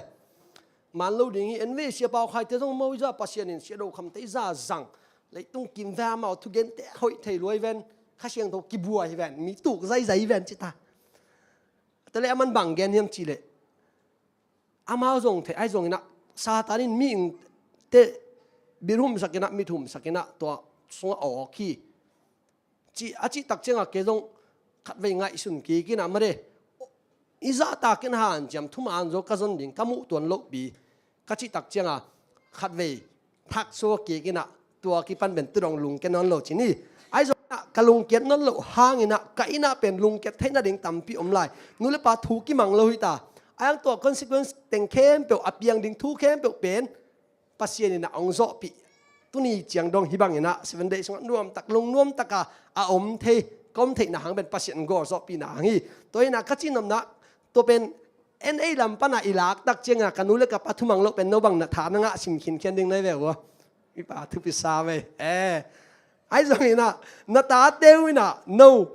Man lo ding hi, en ve Sia Pau Khaite zong maw i zah Pasian in sia do khamte i zah zang. Leitung kim ve amau thugente hoih thei luai ven. Kha Siangtho kibuai ven, mi tuk zaizai ven ci ta. Tua le a man bang gen hiam cih leh, amau zong thei ahi zong inah Satan in mihingte bil humsak inah, mit humsak inah tua sungah awk hi. Cih a cih tak ciangah kei zong khatvei ngaihsun kik inah made, i zahtak in hanciam thuman zaw ka zon ding ka muh tuan lohpi ka cih tak ciangah khatvei thaksuak kik inah tua kipan pen tudong lungkia nawn lo ci ni. Ahi zongin ah ka lungkiat nawn loh hangin ah ka inn ah pen lungkiat theih nading tampi om lai. Nu le pa thu kimang lo hi ta. Ahi hang tua consequence teng khempeuh a piang ding thu khempeuh pen Pasian in ah hong zawhpih. Tuni ciang dong hih bangin ah Seven Day sungah nuamtak, lungnuamtak a a om thei, ka om theihna hang pen Pasian in gawlzawhpihna hang hi. Tua hi in ah ka cihnopna, tua pen N A lam pan ah i lak tak ciangin ah ka nu le ka pa thumang loh pen no bang na tha na ngah sim khinkhian ding na hi ve uh. Mipa thupi sa ve. Eh. Ahi zongin ah na tate uh in ah no,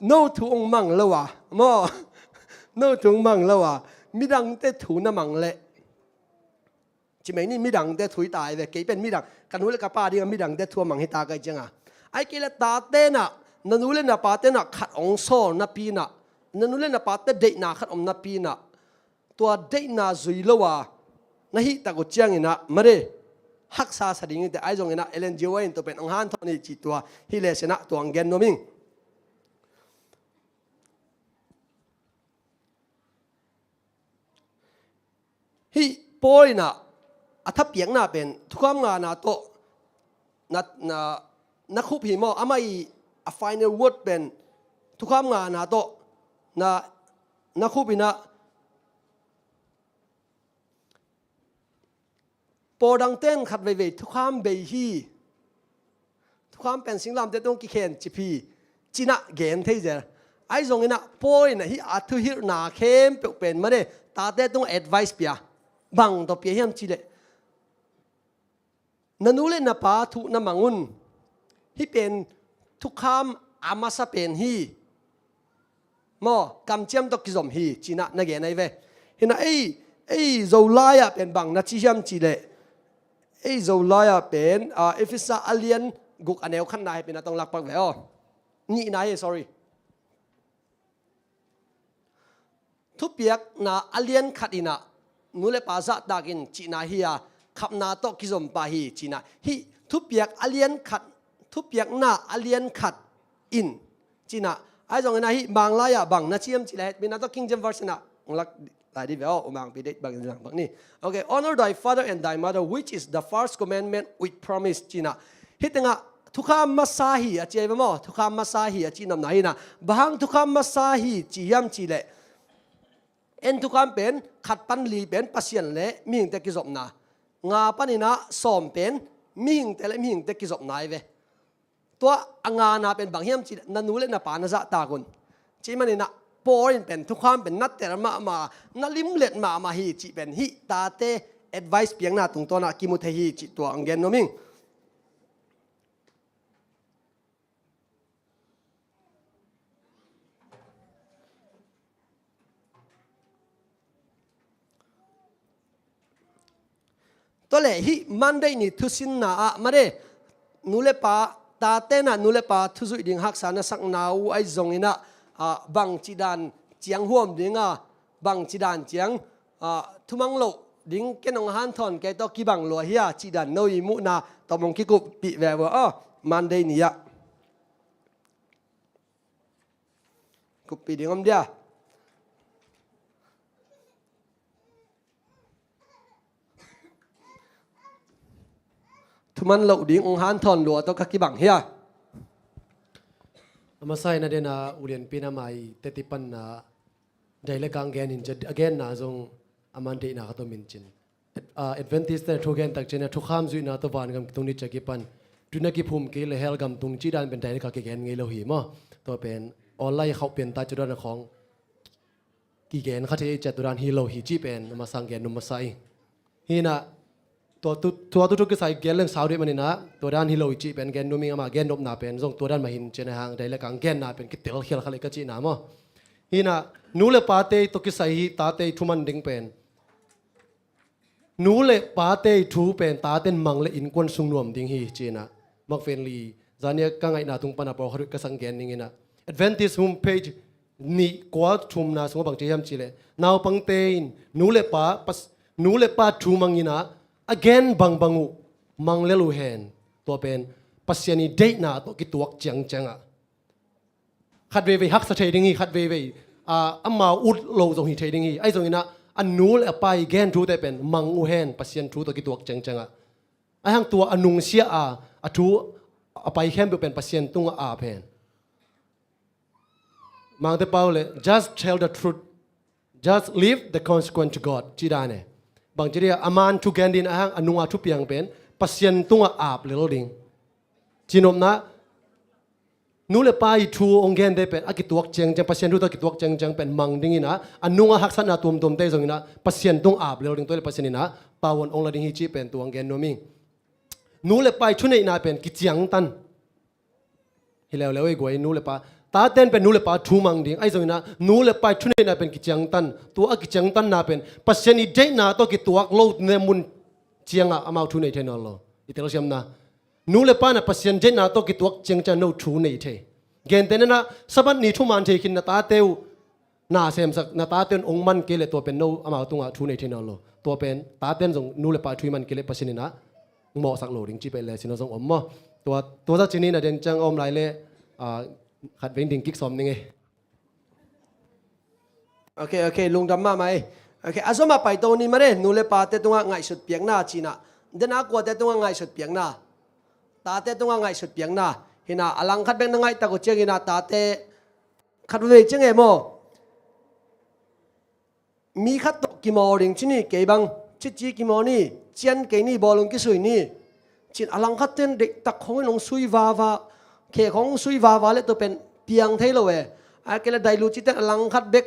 no thu hong mang lo a, maw? No thu hong mang lo a, midangte thu na mang leh. Ci mai ni, midangte thu hi ta hi ve, kei pen midang, ka nu le ka pa dingah midangte thu a mang hi ta ka hih ciangah. Ahih kei leh tate in ah, na nu le na pate in ah khat hong sawl napi in ah, na nu le na pate deihna khat om napi in ah, tua deihna zui lo a na hih tak uh ciangin ah, made, haksa sa ding hi teh. Ahi zongin ah Ellen G. White in tua pen hong hanthawn hi ci, tua hi leh sin ah tua hong gen nuam ing. Hih Paul in ah a thapiakna pen thukham ngana tawh na, na, na khup hi maw? Amah i a final word pen thukham ngana tawh na, na khup in ah, pawl dangte in khat veivei thukham bei hi. Thukham pen singlamteh tungah kikhen cip hi, ci-in ah gen thei zel. Ahi zongin ah Paul in ah hih a thuhilhna khempeuh pen made, tate tungah advice pia. Bang tawh pia hiam cih leh, na nu le na pa thu na mang un. Hih pen thukham a masa pen hi. Maw, kamciam tawh kizom hi, ci-in ah na gen ahi ve. Hi in ah ei, ei Zolai ah pen bang na ci hiam cih leh, ei Zolai ah pen, ah, Efesa a lian guk a neu khatna hehpihna tawh hong lak pak ve aw. Nihna hi, sorry. Thupiakna a lian khat in ah, nu le pa zahtak in cihna hi a, khapna tawh kizom pah hi, ci-in ah. Hih thupiak a lian khat, thupiakna a lian khat in, ci-in ah. Ahi zongin ah hih Manglai ah bang na ci hiam cih leh, hehpihna tawh King James Version ah hong lak lai dih ve aw, U Mangpi deih bangin zang bang ni. Okay, "Honor thy father and thy mother, which is the first commandment with promise," ci-in ah. Hih tengah thukham masa hi a ci ahi ve maw? Thukham masa hi a cihnopna hi in ah. Bang hang thukham masa hi ci hiam cih leh, En thukham pen khat pan li pen Pasian le mihingte kizopna, nga panin ah sawm pen mihingte le mihingte kizopna hi ve. Tua a ngana pen bang hiam cih leh na nu le na pa na zahtak un. Cih manin ah Paul in pen thukham pen na tel mahmah, na limlet mahmah hi cih pen hih tate advice piakna tungtawn ah kimu thei hi cih tua hong gen nuam ing. Tua leh hih Monday ni thusinna ah mah de, nu le pa, tate in ah nu le pa thu zuih ding haksa na sakna uh ahi zongin ah, ah, bangci dan ciang huam ding a, bangci dan ciang, ah, thumang loh ding ken hong hanthawn kei tawh kibang lua hi a cih dan no i muhna tawh hong kikuppih ve uh aw, Monday ni ah. Kuppih ding om dia. Thuman loh ding hong hanthawn lua tawh ka kibang hi a. A masa in a den a ulianpi na mai teti panna dai le kang gen in a genna zong a man deihna ka tom in cin. Ah, Adventist te thu gen tak ciang a thukham zuihna tawh vangam tung ni ciang kipan tuna kiphum kei le hell gam tung cih dan pen dai le ka kigen ngei lo hi maw. Tua pen online khauh pian ta cu dan a khawng kigen kha thei ciat tua dan hi lo hi cih pen a masa in gen nuam masa ing. Hi in ah tua tu, tua tu thu kisai gen leng sau deuh manin ah tua dan hi lo hi cih pen gen nuam ing, amah gen nopna pen zong tua dan mah hi in cin a hang dai le kang genna pen kitel khial kha le ka cihna maw. Hi in ah nu le pate tawh kisai hi tate thu man ding pen nu le pate thu pen taten mang le innkuan sung nuam ding hi ci in ah. Mak ven li, zania ka ngaihna tung pan a pawlkhat ka sang gen ning in ah. Adventist home page nih kua thumna sungah bang ci hiam cih leh naupangte in nu le pa, pas, nu le pa thu mang in ah a gen bangbang uh mang lel uh hen. Tua pen Pasian i deihna tawh kituak ciangciang ah khat veivei haksa thei ding hi, khat veivei, ah, amau ut lo zong hi thei ding hi. Ahi zongin ah a nu le a pa i gen thute pen mang uh hen, Pasian thu tawh kituak ciangciang ah. Ahi hang tua a nungsia a, a thu a pai khempeuh pen Pasian tungah ap hen. Mangte pau le, just tell the truth. Just leave the consequence to God. Ci dan e. Bang ci dia, a man thu gen ding ahi hang a nunga thupiang pen Pasian tungah ap lel ding. Cinopna, nu le pa i thu hong gen te pen a kituak ciangciang, Pasian thu tawh kituak ciangciang pen mang ding in ah, a nunga haksatna tuamtuamte zongin ah Pasian tung ap lel ding, tua le Pasian in ah pau hong la ding hi cih pen tua hong gen nuam ing. Nu le pa i thuneihna pen kiciangtan hi leuleu ei guai, nu le pa. Taten pen nu le pa thu mang ding. Ahi zongin ah nu le pa i thuneihna pen kiciangtan. Tua a kiciangtanna pen Pasian i deihna tawh kituak lo ne mun ciangah amau thu nei thei nawn lo. I telsiamna, nu le pa in ah Pasian deihna tawh kituak ciangciang no thu nei thei. Gentehna in ah Sabbath ni thuman thei khin na tate uh na semsak, na taten hong man kei le tua pen no amau tungah thu nei thei nawn lo. Tua pen taten zong nu le pa thu i man kei le Pasian in ah mawhsak lo ding cih pen le sin zong om maw. Tua, tua zah ci ni in a den ciang a om lai le, ah, khat vei ding kik sawm ning e. Ok, ok, lungdam mahmah e. Ok, a zom a paito ni mah de, nu le pate tungah ngaihsut piakna ci in ah. Den a kuate tungah ngaihsut piakna, tate tungah ngaihsut piakna. Hi in ah a langkhat bek na ngaihtak uh ciangin ah tate khat vei ciang e maw, mi khat tawh kimawl ding ci ni, kei bang cici kimawl ni, cian kei ni, bawlung kisui ni. Ci in a langkhat ten deihtak khawng in hong sui vava, khe khawng hong sui vava le tua pen piang thei lo e. A kei le dailu ci ten a langkhat bek,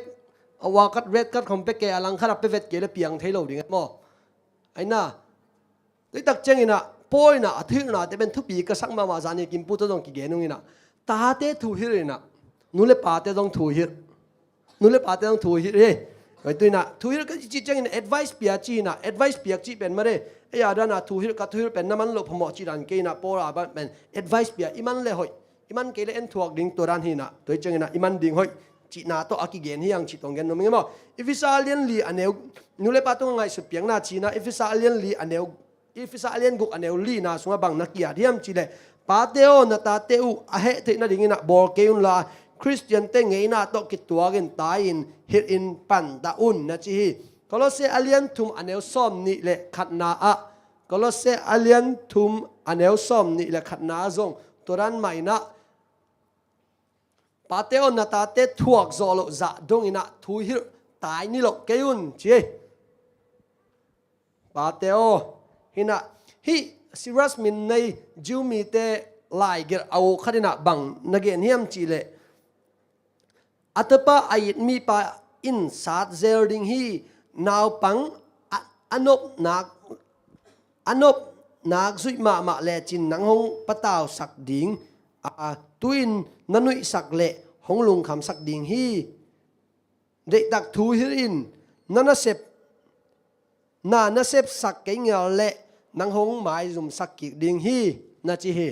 a wal cut, red cut khawng pia kei, a langkhat a pia vet kei le piang thei lo ding e maw. Ahi na, tua tak ciangin ah Paul in ah a thuhilhnate pen thupi ka sak mahmah, zani Kimpu tawh zong kigen ung in ah, tate thuhilh in ah, nu le pate zong thuhilh. Nu le pate zong thuhilh hi. Tua in ah thuhilh ka cih ciangin advice pia ci in ah, advice piak cih pen mah de. Ei a dan ah thuhilh, ka thuhilh pen na man loh phamawh cih dan kei in ah, Paul a ban pen advice pia, i man le hoih, i man kei le en thuak ding tua dan hi in ah, tua hi ciangin ah i man ding hoih cihna tawh a kigen hi hang cih tawh gen nuam ing e maw. Efesa a lian li a neu, nu le pa tungah ngaihsut piakna ci in ah, Efesa a lian li a neu, Efesa a lian guk a neu lina sungah bang na ki-at hiam cih leh, pate aw, na tate uh a heh theih nadingin ah bawl kei unla, Khristiante ngeina tawh kituakin tai-in hilhin panta un na ci hi. Kolose a lian thum a neu sawm nih le khatna ah, Kolose a lian thum a neu sawm nih le khatna ah zong tua dan mah in ah, pate aw, na tate thuak zawh loh zah dongin ah thuhilh tai ni lo kei un ci hi. Pate aw, hinah hih Cyrus min nei Jew mite laigelh a aw khat inah bang na gen hiam cihleh, a tapa a it mipa in sat zel ding hi. Naupang a, a nopnak, a nopnak zuih mahmah lecin nang hong patausak ding, a, tu-in na nuihsak leh hong lungkhamsak ding hi. Deihtak thu hilh in, na nasep, na nasepsak kei ngial leh nang hong maizumsak kik ding hi, na ci hi.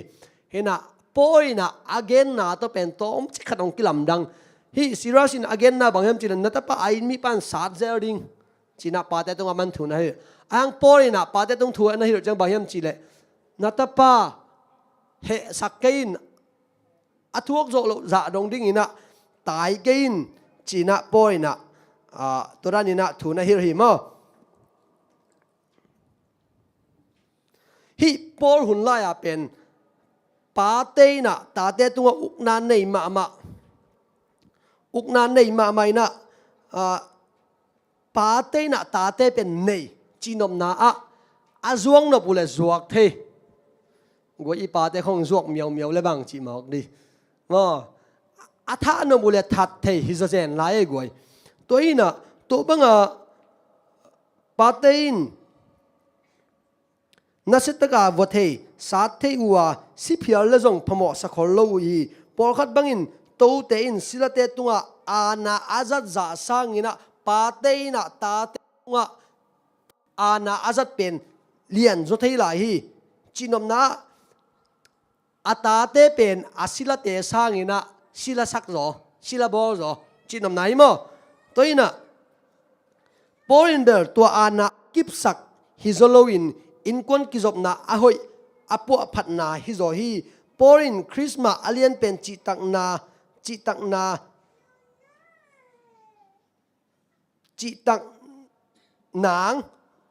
Hinah Paul inah a genna tawh pen tawmcik khat hong kilamdang. Hih Cyrus in a genna bang hiam cihleh, na tapa a it mipa in sat zel ding, cinah pate tungah man thu na hilh. Ahang Paul inah pate tung thu na hilh ciang bang hiam cihleh, na tapa hehsak kei in, a thuak zawh loh zah dong dinginah tai kei in, cinah Paul inah, ah, tua dan inah thu na hilh hi maw. Hih Paul hun lai-a pen pate inah tate tungah ukna nei mahmah, ukna nei mahmah inah, ah, pate inah tate pen nei cihnopna ah a zuak nop uh leh zuak thei. Guai, i pate khong zuak miaumiau le bang cih mawk dih maw. A that nop uh leh that thei hi zawzen lai ei guai. Tua inah tua banga pate in nasia taka vua thei, sat thei uh a, si phial le zong phamawh sa khol lo uh hi. Pawlkhat bangin tote in silate tungah aana a zat zah sanginah pate inah tate tungah aana a zat pen lian zaw thei lai hi. Cihnopna ah a tate pen a silate sanginah silasak zaw, silabawl zaw, cihnopna hi maw. Tua inah Paul in bel tua aana kipsak hi zaw loin innkuan kizopna a hoih a puahphatna hi zaw hi. Paul in Christmas a lian pen cihtakna, cihtakna, cihtak nang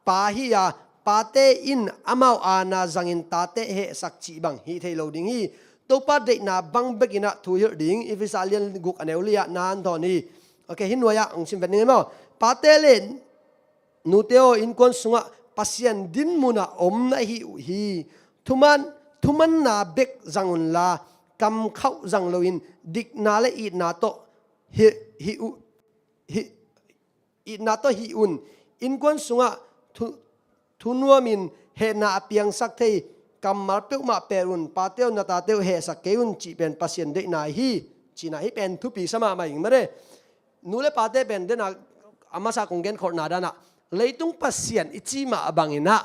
pa hi a, pate in amau aana zangin tate hehsak cih bang hi thei lo ding hi. Topa deihna bang bekinah thu hilh ding, Efesa lian guk a neu li ah nan thawn hi. Ok, hih nuai-ah hong sim vet ning hi maw. Pate le nute aw, innkuan sungah Pasian dinmunah om na hih uh hi. Thuman, thumanna bek zang unla, kamkhauh zang loin dikna le itna tawh hih, hih uh, hih, itna tawh hih un. Innkuan sungah thu, thunuamin hehna a piangsak thei kammal peuhmah pelh un. Pate aw, na tate uh hehsak kei un cih pen Pasian deihna hi. Cihna hih pen thupi sa mahmah ing mare. Nu le pate pen dena a masa kong genkholhna danah leitung pasian i cih mah banginah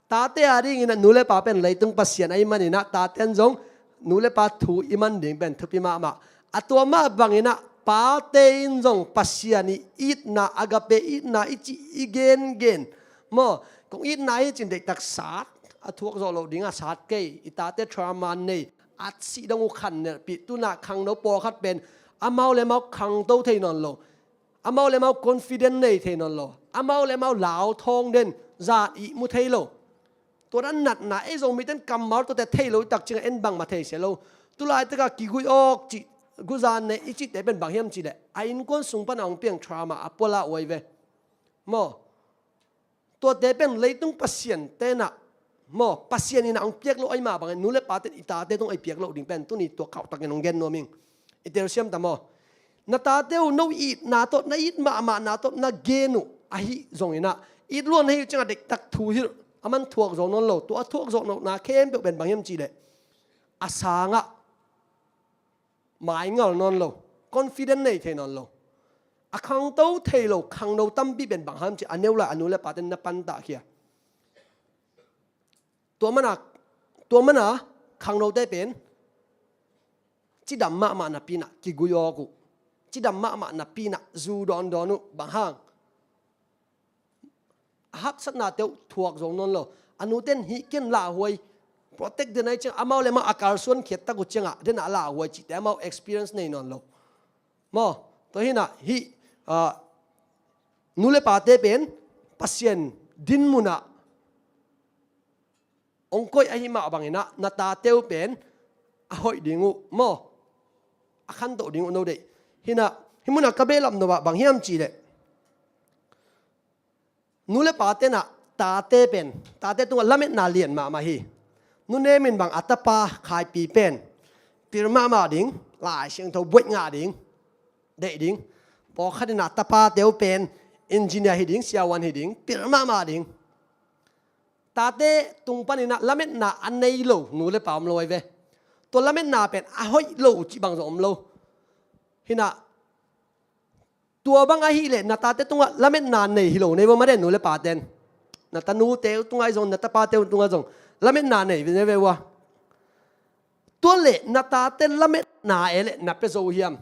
tate a dinginah nu le pa pen leitung pasian ahih maninah taten zong nu le pa thu i man ding pen thupi mahmah. A tua mah banginah pate in zong Pasian i itna, agape itna i cih i gengen maw, kong itna hi cin deihtak sat, a thuak zawh loh dingah sat kei, i tate trauma nei, a sih dong uh khannerpih. Tunah khangno pawlkhat pen amau le amau khangto thei nawn lo, amau le amau confident nei thei nawn lo, amau le amau lau thawng den, zat ihmu thei lo. Tua dan natna ei Zomite'n kammal tuate thei lo i tak ciangah en bangmah thei sia lo. Tulaitakah kigui awk cih, guzan ne i cihte pen bang hiam cihleh a innkuan sung pana hong piang trauma a puala uai ve maw. Tuate pen leitung pasian tenah maw, Pasian inah hong piak loh ahih mah bangin nu le paten i tate tungah i piak loh ding pen tuni tua kauhtakin hong gen nuam ing. I telsiam ta maw? Na tate uh no itna tawh, na it mahmahna tawh na gen uh ahi zonginah, it luan na hih uh ciangah deihtak thu hilh, a man thuak zo nawn lo. Tua a thuak zo lohna khempeuh pen bang hiam cihleh a sangah maingal nawn lo, confident nei thei nawn lo. A khangto thei lo khangno tampi pen bang hiam cih a neu lai a nu le paten na pantahkhia. Tua mana, tua mana khangnote pen cidam mahmah napi inah kigui awk uh, cidam mahmah napi inah zu dawndawn uh. Bang hang? A haksatnate uh thuak zo nawn lo. A nuten hih ken lauhuai, protect den ahi ciang, amau le amau a kalsuan khiat tak uh ciangah dena lauhuai cihte amau experience nei nawn lo maw. Tua hinah hih, ah, nu le pate pen Pasian dinmunah hong koih ahih mah banginah na tate uh pen a hoih ding uh maw, a khantoh ding uh no deih. Hinah Hih munah ka behlap nop ah bang hiam cihleh, nu le pa tenah tate pen, tate tungah lametna lian mahmah hi. Nunem in bang a tapa Khaipi pen pil mahmah ding, Lai Siangtho buaih ngah ding, deih ding. Pawlkhat inah tapate uh pen engineer hi ding, siavuan hi ding, pil mahmah ding. Tate tung paninah lametna a nei lo nu le pa om lo ahi ve. Tua lametna pen a hoih lo cih bang zong om lo. Hinah tua bang ahih leh na tate tungah lametna nei hi lo nei vua mah den, nu le paten. Na tanute uh tungah zong, na tapate uh tungah zong lametna nei ve, nei ve vua. Tua leh na tate lametna e leh na pia zo hiam?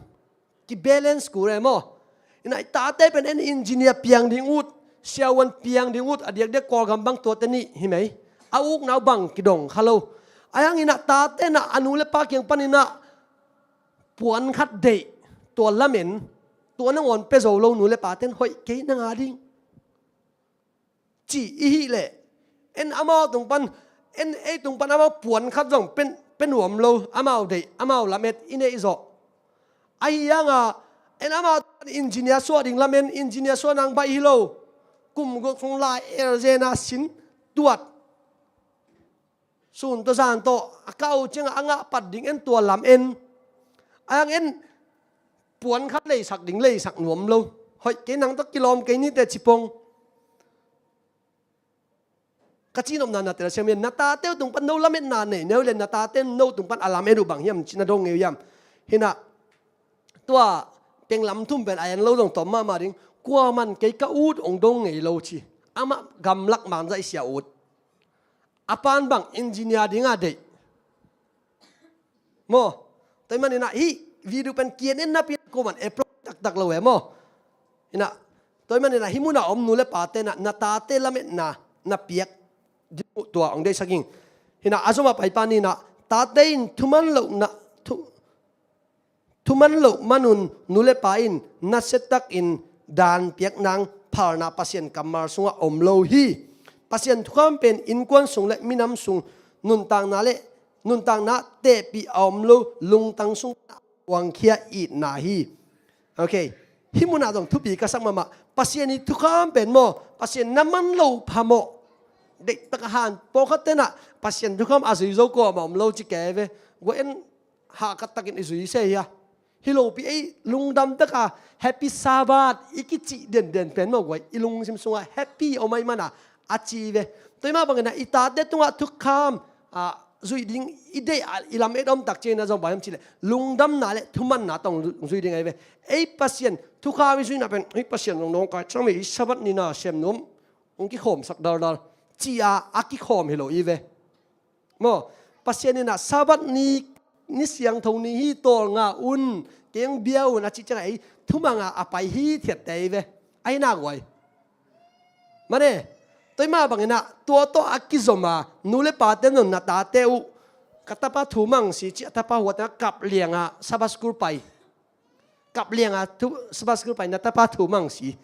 Ki balance kul e maw. Inah i tate pen en engineer piang ding ut, siavuan piang ding ut, a diakdiak Kawlgam bang tuate nih hi mei. A ukna uh bang kidong kha lo. Ahi hang inah tate inah a nu le pa kiang paninah puan khat deih, tua lamen, tua nangawn pia zo lo nu le paten hoih kei nang a ding ci i hih leh, en amau tung pan, en ei tung pan amau puan khat zong pia, pia nuam lo, amau deih, amau lamet i neih zawh. Ahi hangah en amau engineer suah ding lamen, engineer suah nang baih hi lo. Kum guk sung lai el zena sin tuat, sun tawh zan tawh a kah uh ciangah a ngah pat ding en, tua lam en. Ahi hang en puan khat leisak ding leisak nuam lo. Hoih kei nang tawh kilawm kei ni teh ci pong. Ka cihnopna na tel siam hi. Na tate uh tung pan no lametna nei neu le na tate no tung pan a lam en uh bang hiam ci na dong ngei uh hiam? Hinah tua teng lam thum pen a en lo zong tawm mahmah ding. Kuaman kei ka ut hong dong ngei lo ci. Amah gamlak man zaihsia ut. A pan bang engineer dinga deih. Maw, tua ahih maninah hih video pen kian en napi kuaman apply taktak lo e maw. Hinah, tua ahih maninah hih munah om nu le pa tenah na tate lametna na piak ding uh tua hong deihsak ing. Hinah a zomah paipa ninah tate in thuman lohna, thu, thuman loh manun nu le pa in nasiatakin daan piak nang phalna Pasian kammal sungah om lo hi. Pasian thukham pen innkuan sung le minam sung nuntakna le nuntakna tehpih a om lo lungtang sung a kuangkhia itna hi. Ok. Hih munah zong thupi ka sak mahmah. Pasian ih thukham pen maw, Pasian na man lo phamawh. Deihtak a han pawlkhat tenah Pasian thukham a zui zo kuamah om lo ci kei ve. Guai en hahkat takin i zui se hia? Hi lopi ei lungdam taka Happy Sabbath i kicih denden pen maw guai, i lungsim sungah happy om ahih mana a ci ve. Tua ahih mah bangin ah i tate tungah thukham, ah, zuih ding i deih ah i lam et om tak ciangin ah zong bang hiam cihleh lungdamna le thumanna tawh zui ding ahi ve. Ei Pasian thukham i zuihna pen ei Pasian zong nawngkai ciang mei, i Sabbath nina sem nuam hong kikhawmsak daldal ci-a a kikhawm hi lo i ve. Maw, Pasian in ah Sabbath ni, ni siangtho ni hi, tawlnga un, kei hong bia un a cih ciangah ei thumanga a pai hithiatte hi ve. Ahi nak guai. Mane, tua ahih mah bangin ah tua tawh a kizom a nu le pate nunna tate uh, ka tapa thu mang si ci, a tapa huatna kap lianga Sabbath school pai. Kap lianga thu, Sabbath school pai, na tapa thu mang si.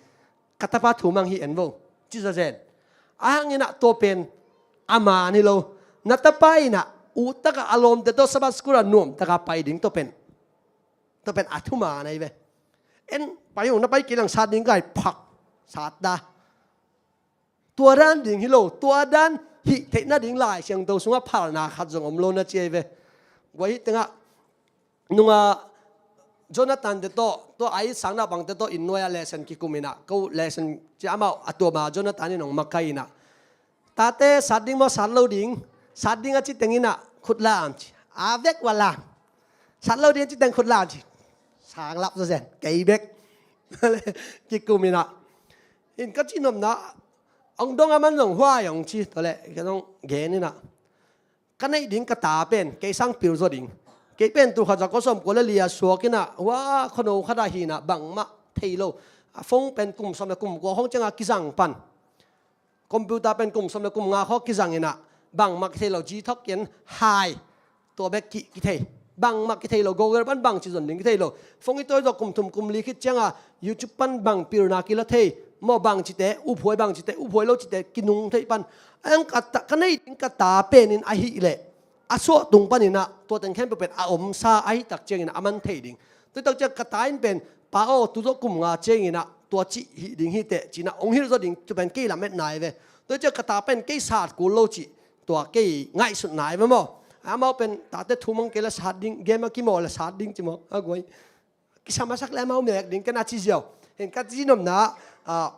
Ka tapa thu mang hi en vo. Ci zazen. Ahi hangin ah tua pen a man hi lo. Na tapa in ah uttaka a lawmte tawh Sabbath school ah nuamtaka pai ding tua pen. Tua pen a thuman ahi ve. En pai ung, na pai kei leng sat ding kai phak. Sat da. Tua dan ding hi lo, tua dan hih theih nading Lai Siangtho sungah phalna khat zong om lo na ci ahi ve. Guai hih tengah nunga Jonathan te tawh, tua a it sang naupangte tawh inn nuai-ah lesson kikum in ah, ko lesson ci amau a tuam a Jonathan in hong makai in ah, tate sat ding maw, sat lo ding, sat ding a ci teng in ah khut lam ci, a vek va lam, sat lo ding a ci teng khut lam ci, sang lap zawzen, kei bek kikum in ah. In ka cihnopna, hong dong a man zong huai hong ci, tua leh ka dong gen in ah, ka neih ding ka ta pen kei sang pil zaw ding. Kei pen tul khat za kua sawmkua le li-a suak in ah, hua khuano khat ah hi in ah bangmah thei lo. A phone pen kum sawm le kum kua khawng ciangah kizang pan. Computer pen kum sawm le kum nga khawng kizang in ah bangmah kithei lo, Gtalk in hai. Tua bek ki, kithei. Bangmah kithei lo, Google pan bangci zon ding kithei lo. Phone i tawi zawh kum thum kum li khit cianga YouTube pan bang pilna kila thei. Maw, bangcite uphuai, bangcite uphuai lo cite kinung thei pan. Ang ka ta, ka nei ding ka ta penin ahih leh a suah tung panin ah tua teng khempeuh pen a omsa ahih tak ciangin a man thei ding. Tua tak ciang ka ta in pen Pa aw, tu zawh kum nga ciangin ah tua cih hih ding hi teh ci-in ah hong hilh zaw ding, tua pen kei lametna hi ve. Tua ciang ka ta pen kei sat kul lo cih, tua kei ngaihsutna hi ve maw. Amau pen tate thu mang kei leh sat ding, game a kimawh leh sat ding ci maw, a guai. Kisam a sak leh amau mek ding ken a ci ziau. Hen, ka ci nopna ah,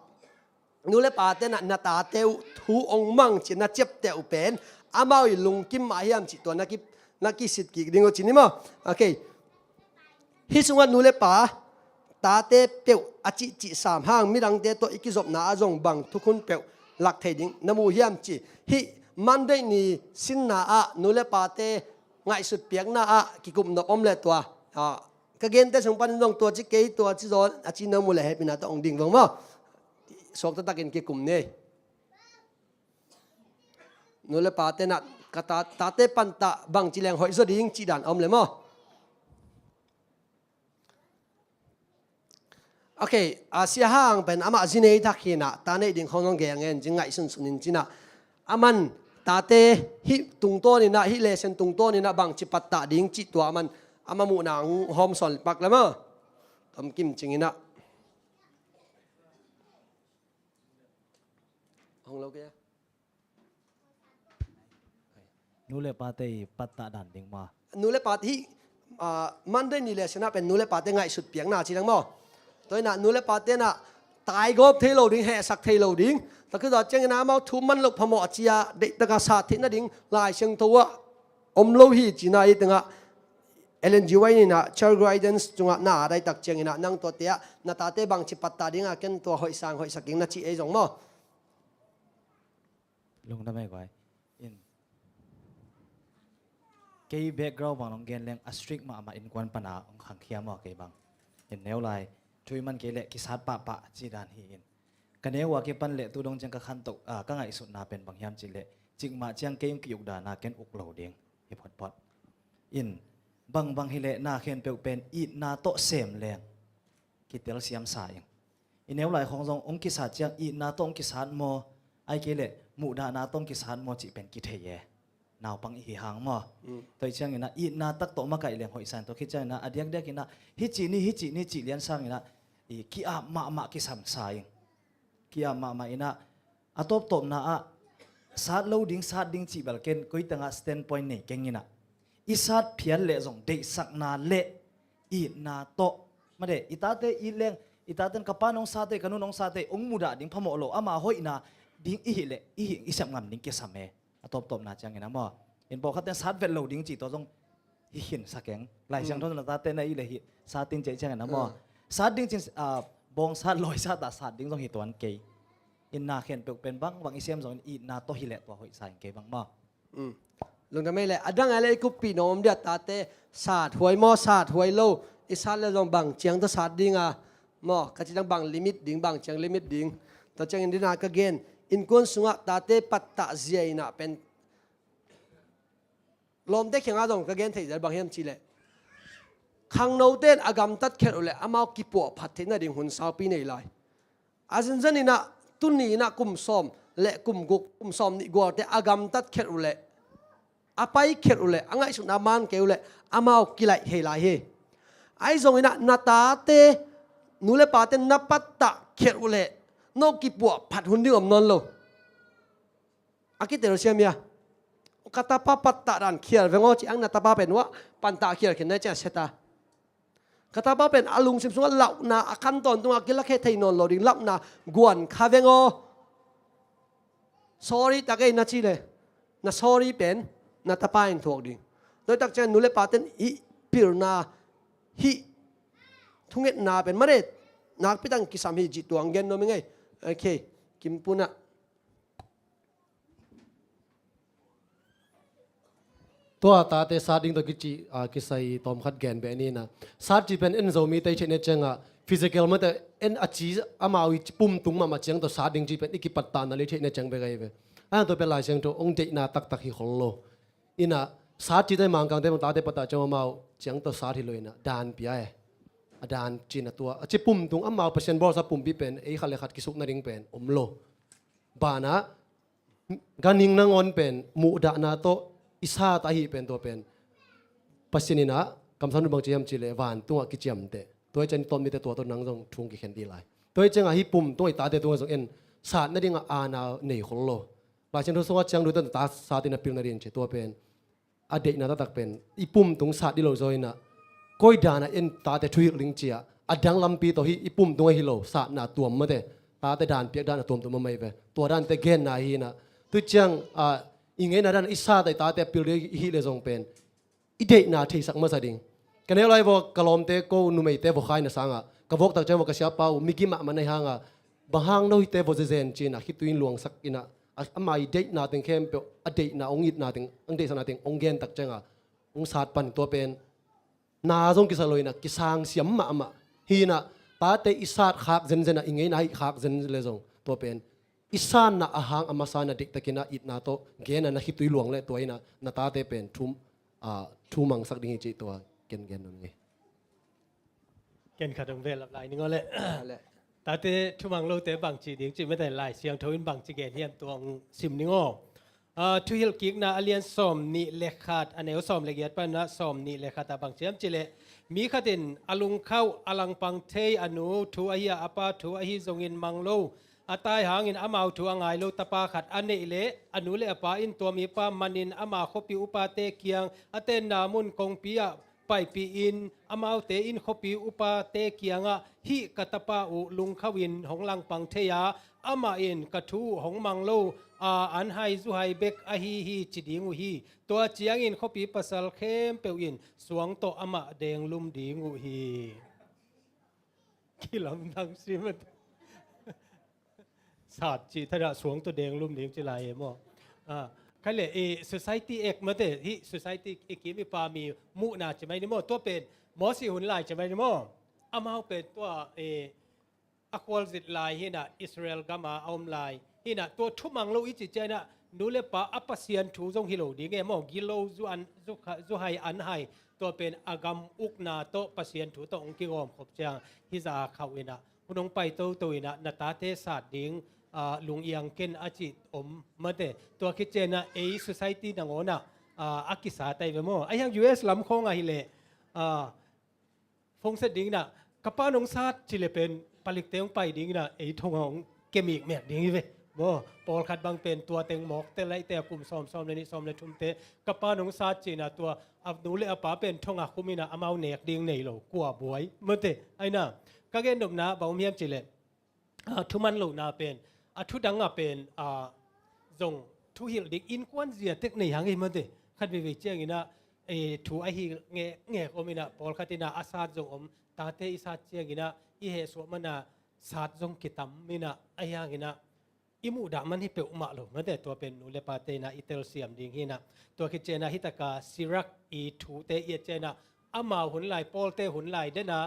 nu le pate na, na tate uh thu hong mang cih na ciapteh uh pen amau i lungkim mah hiam cih tua na ki, na kisit kik ding uh ci ni maw. Ok. Hih sungah nu le pa, tate peuh a cihcih sam hang midangte tawh i kizopna ah zong bang thukhun peuh lak thei ding na mu hiam ci. Hih Monday ni sinna ah nu le pate ngaihsut piakna ah kikum nop om leh tua, ah, ka gente sung panin zong tua ci kei, tua ci zaw a ci na mu leh hehpihna tawh hong ding vong maw. Suak taktakin kikum ni. Nu le pate na, ka ta, tate pattah bangci leng hoih zaw ding cih dan a om leh maw. Ok, a, Sia Hang pen amah zi nei thak hi-in ah, ta neih ding khawng zong geel ngen, zi ngaihsunsun in ci-in ah. Aman tate hih tungtawn in ah, hih lesson tungtawn in ah bangci pattah ding cih tua aman, amah muhna hong hawm sawn pak leh maw. Tom kim cing in ah. Hong lo kei a. Nu le pate i pattah dan ding maw. Nu le pate hih, ah, Monday ni lesson ah pen nu le pate ngaihsut piakna ci leng maw. Tua in ah nu le pate na taigawp thei lo ding, hehsak thei lo ding. Tua khit ciangin ah amau thu man loh phamawh a ci a, deihtak a sat theih nading Lai Siangtho ah om lo hi cihna hi teng ah, Ellen G. White in ah Church Guidance tungah na a daitak ciangin ah nang tuate ah na tate bangci pattah ding a, ken tua hoih sang hoihsak ing na ci ei zong maw. Lungdam ei guai. In, kei background bang hong gen leng a strict mahmah innkuan pan a hong khangkhia maw kei bang. In neu lai, thu i man kei leh kisat pahpah cih dan hi in. Ka neu a kipan leh tu dong ciang ka khantoh, ah, ka ngaihsutna pen bang hiam cih leh, cikmah ciang kei hong ki-uk dan a ken uk lo ding hi photphot. In, bangbang hi leh na khempeuh pen itna tawh sem leng kitelsiam sa ing. I neu lai khawng zong hong kisat ciang itna tawh hong kisat maw, ahih kei leh muhdahna tawh hong kisat maw cih pen kithei e. Naupang i hi hang maw. Mm. Tua ciangin ah itna tak tawh makaih leng hoih sa in, tua khit ciangin ah a diakdiakin ah hih ci ni, hih ci ni cih lian sangin ah i ki-ap mahmah kisam sa ing. Ki-ap mahmah in ah, a tawptawpna ah sat lo ding, sat ding cih bel ken koi teng ah standpoint nei keng in ah, i sat phial leh zong deihsakna leh itna tawh. Mate, i tate it leng, i taten ka pa'n hong sat hi, ka nu'n hong sat hi, hong mudah ding phamawh lo, ama hoihna ding i hih leh i hih, i sep ngam ding kisam e. A tawptawpna ciangin ah maw. In pawlkhat ten sat vet lo ding cih tawh zong hi khin sa keng. Lai Siangtho na tate na it leh hih sat in ci ciangin ah maw. Ah. Sat ding cin, ah, bawng sat, lawi sat ah sat ding zong hi tuan kei. In na khempeuh pen bangbang i sem zongin itna tawh hi leh tua hoih sa ing kei bang maw. Mm. Lungdam ei leh, a dang a leh i kuppih nuam dia, tate sat huai maw, sat huai lo, i sat leh zong bang ciang tawh sat ding a maw, ka cih ciang bang limit ding, bang ciang limit ding. Tua ciangin dina ka gen, innkuan sungah tate pattah zia in ah pen lawmte kiangah zong ka gen thei zel, bang hiam cih leh khangnote in a gamtat khiat uh leh amau kipuahphat theih nading hun saupi nei lai. A zenzen in ah tuni in ah kum sawm leh kum guk, kum sawm nih gualte a gamtat khiat uh leh, a pai khiat uh leh, a ngaihsutna man kei uh leh amau kilaih thei lai hi. Ahi zongin ah na tate, nu le pate na pattah khiat uh leh no kipuahphat hun ding om nawn lo. A kitel siam hia? Ka tapa pattah dan khial veng aw ci-in na tapa pen uh ah pattah khial khin na ci-a sia ta. Ka tapa pen a lungsim sungah lauhna a kan tawntungah kilakhe thei nawn lo ding lauhna guan kha veng aw. Sorry tak ei na ci leh, na sorry pen na tapa in thuak ding. Tua tak ciang nu le paten hih pilna, hih thungetna pen mare nakpi takin kisam hi cih tua gen nuam ing ei. Ok, Kim Pun ah. Tua tate sat ding tawh kici, ah, kisai tawmkhat gen beh ni na. Sat cih pen en Zomite i theihna ciangah physical mate en a ci, amau i pum tung mahmah ciang tawh sat ding cih pen i kipattahna leh i theihna ciang bek ahi ve. A tua pen Lai Siangtho hong deihna taktak hi khol lo. In ah sat cihte Mangkangte bang tate pattah ciang amau ciang tawh sat hi lo in ah dan pia e. A dan cih na tua a ci pum tung amau Pasian bawlsa pumpi pen ei khat leh khat kisuk nading pen om lo. Banah ganhing nangawn pen muhdahna tawh i sat ahih pen tua pen Pasian in ah kamsang uh bang ci hiam cih leh vantungah kiciamteh. Tua hi ciang i tawp mite tua tawh nang zong thu hong kikhen dih lai. Tua hi ciangah hih pum tungah i tate tungah zong en sat nadingah aana nei khol lo. Lai Siangtho sungah ciang dute ta sat in a pil nading ci tua pen a deihna taktak pen i pum tung sat dih lo zaw inah koi danah en tate thuhilh ding ciah a dang lampi tawh hih i pum tungah hi lo satna tuam mate tate dan piak dan a tuamtuam a mei ve. Tua dante genna hi inah tu ciang i ngeina dan i sat a i tate a pil ding i hih le zong pen i deihna theisak masa ding. Ka neu lai vaw ka lawmte ko numeite vaw khaina sangah ka vawk tak ciang vaw ka siapa uh migi mahmah na hi hangah bang hang no hite vaw zezen cinah khitui in luangsak inah ama i deihna teng khempeuh a deihna hong itna teng ang deihsakna teng hong gen tak ciangah hong sat pan tua pen na zong kisa lo inah kisang siam mahmah hi inah tate i sat khak zenzenah i ngeina i khak zenzen le zong tua pen i sanna a hang a masa na diktakinah itna tawh gena na khitui luang le tua inah na tate pen thu mangsak ding hi cih tua ken gen nuam ing. Ken khat hong velap lai ning aw le. Tate thumang lote bangci ding cih mete Lai Siangtho in bangci gen hiam tua hong sim ning aw. Thuhilh kikna a lian sawm nih le khat a neu sawm le giat panah sawm nih le khat ah bangci hiam cih leh mi khatin a lungkhauh a langpang thei a nu thu ahi a a pa thu ahi zongin mang lo a tai hangin amau thu a ngai lo tapa khat a neih leh a nu le a pa in tua mipa manin ama khuapi upate kiang a tenna mun kongpi ah paipih in amaute in khuapi upate kiangah hih ka tapa uh lungkhauh in hong langpang thei a amah in ka thu uh hong mang lo a an hai zu hai bek ahi hi ci ding uh hi. Tua ciangin khuapi pasal khempeuh in suang tawh amah denglum ding uh hi. Kilamdang simat. Sat cih thadah suang tawh denglum ding ci lai e maw? Khaile i society ek mate hih society i kim i pa mi muhna ci mai ni maw? Tua pen Mosi hun lai ci mai ni maw? Amau pen tua a khualzit lai hinah Israel gama a om lai hinah tua thumang lo i ci cianah nu le pa a Pasian thu zong hi lo ding e maw? Gilo zu hai an hai tua pen a gam ukna tawh Pasian thu tawh hong kigawm khop ciang hi za khauh inah hun hong pai toto inah na tate sat ding lungiang ken a cih om mate. Tua khit cianah ei society nangawnah a kisa tai ve maw? A hiang U S lam khawngah hileh phongset dinginah ka pa nong sat cile pen palikte hong pai dinginah ei thonga hong kemikmek ding hi ve maw? Pawlkhat bang pen tua teng mawkte laihte a kum sawm sawm le nih sawm le thumte ka pa nong sat cinah tua a nu le a pa pen thonga khuminah amau nek ding nei lo kua buai mate. Aina ka gennopna bang om hiam cileh thuman lohna pen a thudangah pen zong thuhilh dik innkuan ziatek nei hang hi mate. Khat veivei cianginah thu ahi ngekngek om inah pawlkhat inah a sat zong om. Tate i sat cianginah i hehsuah mana sat zong kitam inah a hianginah i muhdah man hi peuhmah lo mate. Tua pen nu le pate inah i telsiam ding hinah tua khit cianah hitaka Sirak i thute i et cianah amau hun lai pawlte hun lai dena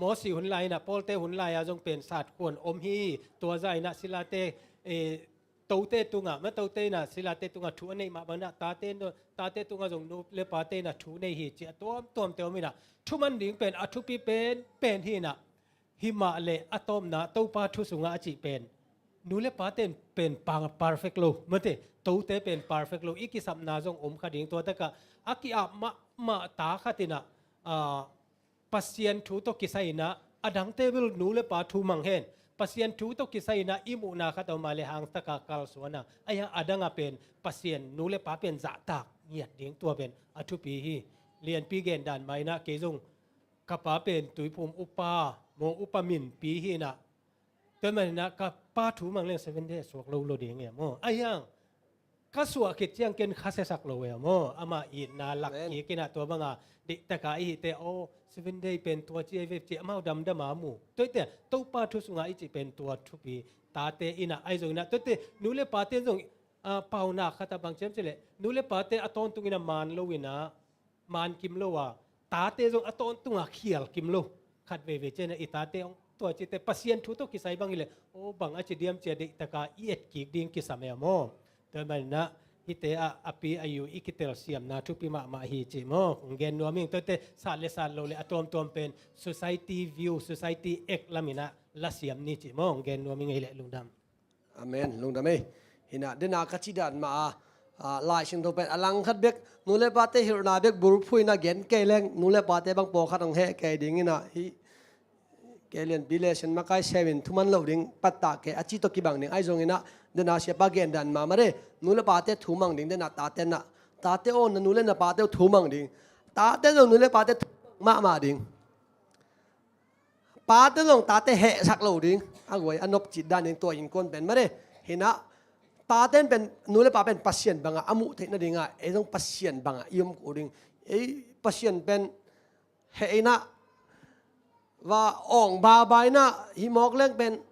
Mosi hun lai inah pawlte hun lai-a zong pen satkhuan om hi. Tua za inah silate tote tungah matote inah silate tungah thu a neih mah banginah tate tungah zong nu le pate inah thu nei hi ci a tuamtuamte om inah thuman ding pen a thupi pen pen hinah himah le a tawpna Topa thu sungah a cih pen nu le pate pen perfect lo mate. Tote pen perfect lo i kisapna zong om kha ding tua takah a ki-ap mahmah ta khatinah Pasian thu tawh kisai inah a dangte bel nu le pa thu mang hen. Pasian thu tawh kisai inah i muhna khat a om a le hangtaka kalsuana a hiang a dangah pen Pasian nu le pa pen zahtak ngiat ding tua pen a thupi hi. Lianpi gen dan mah inah kei zong ka pa pen tuiphum upa maw upa minpi hinah tua maninah ka pa thu mang leng Seven Day a suak lo lo ding e maw? A hiang ka suah khit ciang ken khasiasak lo e maw? Amah itna lak kik inah tua banga deihtaka i hihte aw Seven Day pen tua ci a i vep ci amau damdama mu. Tuaite Topa thu sungah i cih pen tua thupi tate inah ahi zonginah tuaite nu le pate zong paunak khatah bang ciam cileh nu le pate a tawntung inah man lo inah man kim lo a tate zong a tawntunga khial kim lo. Khat veivei cianah i tate hong tua cite Pasian thu tawh kisai bang hileh aw bang a ci diam cia deihtaka i et kik ding kisam e maw? Tua maninah hite ah a pi a yu i kitelsiamna thupi mahmah hi cih maw? Hong gen nuam ing. Tuate sat le sat lo le a tuamtuam pen society view society act laminah lasiam ni cih maw? Hong gen nuam ing ei leh lungdam. Amen. Lungdam ei. Hinah dena ka ci dan mah a Lai Siangtho pen a langkhat bek nu le pate hilhna bek bulphuina gen kei leng nu le pate bang pawlkhat hong heh kei dinginah hih Kei lianpi le sen makai seuin thuman lo ding pattah kei a ci tawh kibang ding. Ahi zonginah dena siapa gendan mahmah de. Nu le pate thumang ding dena tate nah. Tate aw, na nu le na pate uh thumang ding. Tate zong nu le pate thumang mahmah ding. Pate zong tate hehsak lo ding. A guai a nopcit dan ding tua innkuan pen mah de. Hinah tate pen nu le pa pen Pasian bangah a muh theih nadingah ei zong Pasian bangah i om kul ding. Ei Pasian pen heh inah va awng baba inah hih mawk leng pen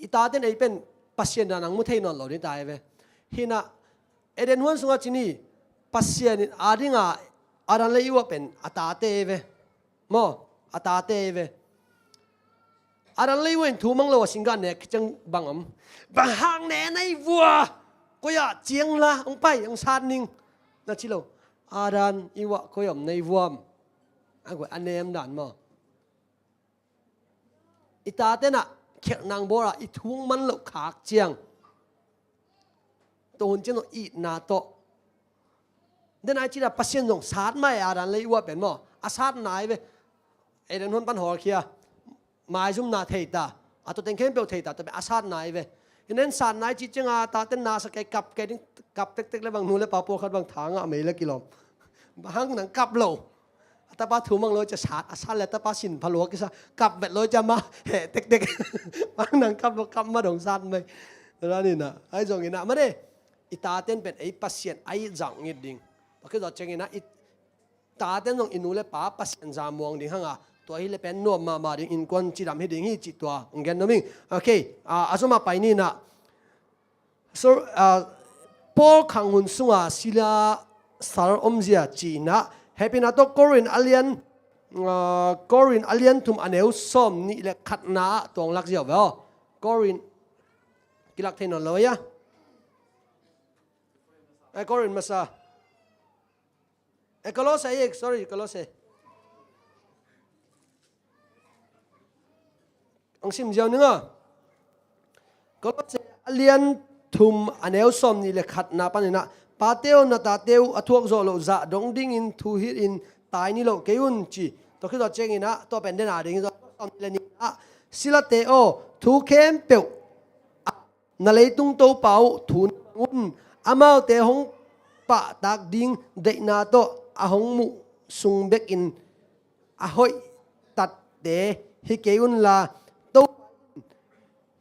i taten ei pen Pasian dan ang mu thei nawn lo ding ta ei ve. Hinah Eden huan sungah cini Pasian in a dinga Adam le Eva pen a tate ei ve. Maw, a tate ei ve. Adam le Eva in thumang lo a singgah nek ciang bang om. Bang hang ne nei vua. Koi ah ciang la hong pai hong sat ning na ci lo. Adam Eva koi om nei vuam. A guai a nem dan maw. I tate nah khelhnang bawlah i thung man loh khak ciang tua hun ciang itna tawh den ai cina Pasian zong sat mai a dan lei uah pen maw a satna ai ve. Ei den hun pan hawlkhia maizumna theita a tua teng khempeuh theita tua pen a satna ai ve. Hinen satna ai ci cianga taten nasa kei kap kei ding kap tektek le bang nu le pa pawlkhat bang thangah mei le kilawm. Hang nang kap lo. A tapa thumang lo cia sat a sat le a tapa sin phalua kisa kap vet lo cia ma heh tektek. Bang nang kap lo kap ma dong sat mai. Ranina ai zonginah made i taten pen ei Pasian ai zang ngit ding. Tua khit zawh cianginah i taten zong i nu le pa Pasian za muang ding hanga tua hi le pen nuam mahmah ding innkuan cidam hi ding hi cih tua ong gen nuam ing. Okay, a zuma pai ninah. So, ah, Paul khang hun sunga sila sal omzia cinah hehpihna tawh Korin a lian, ah, Korin a lian thum a neu sawm nih le khatna ah tuang lak ziau ve aw. Korin kilak thei nawn lo ia. Ai, Korin masa. Eh, Kolose, eh, sorry, Kolose. Ang sim ziau ninga. Kolose a lian thum a neu sawm nih le khatna paninah pate uh na tate uh a thuak zawh loh zah dong dingin thu hilhin tai ni loh kei un ci. Tua khit zawh cianginah tua pen dena ding zawh sawm nih le nih ah silate aw thu khempeuh na leitung Topa uh thu na mang un. Amaute hong pahtak ding deihna tawh a hong muh sung bekin a hoih tatte hi kei unla Topa in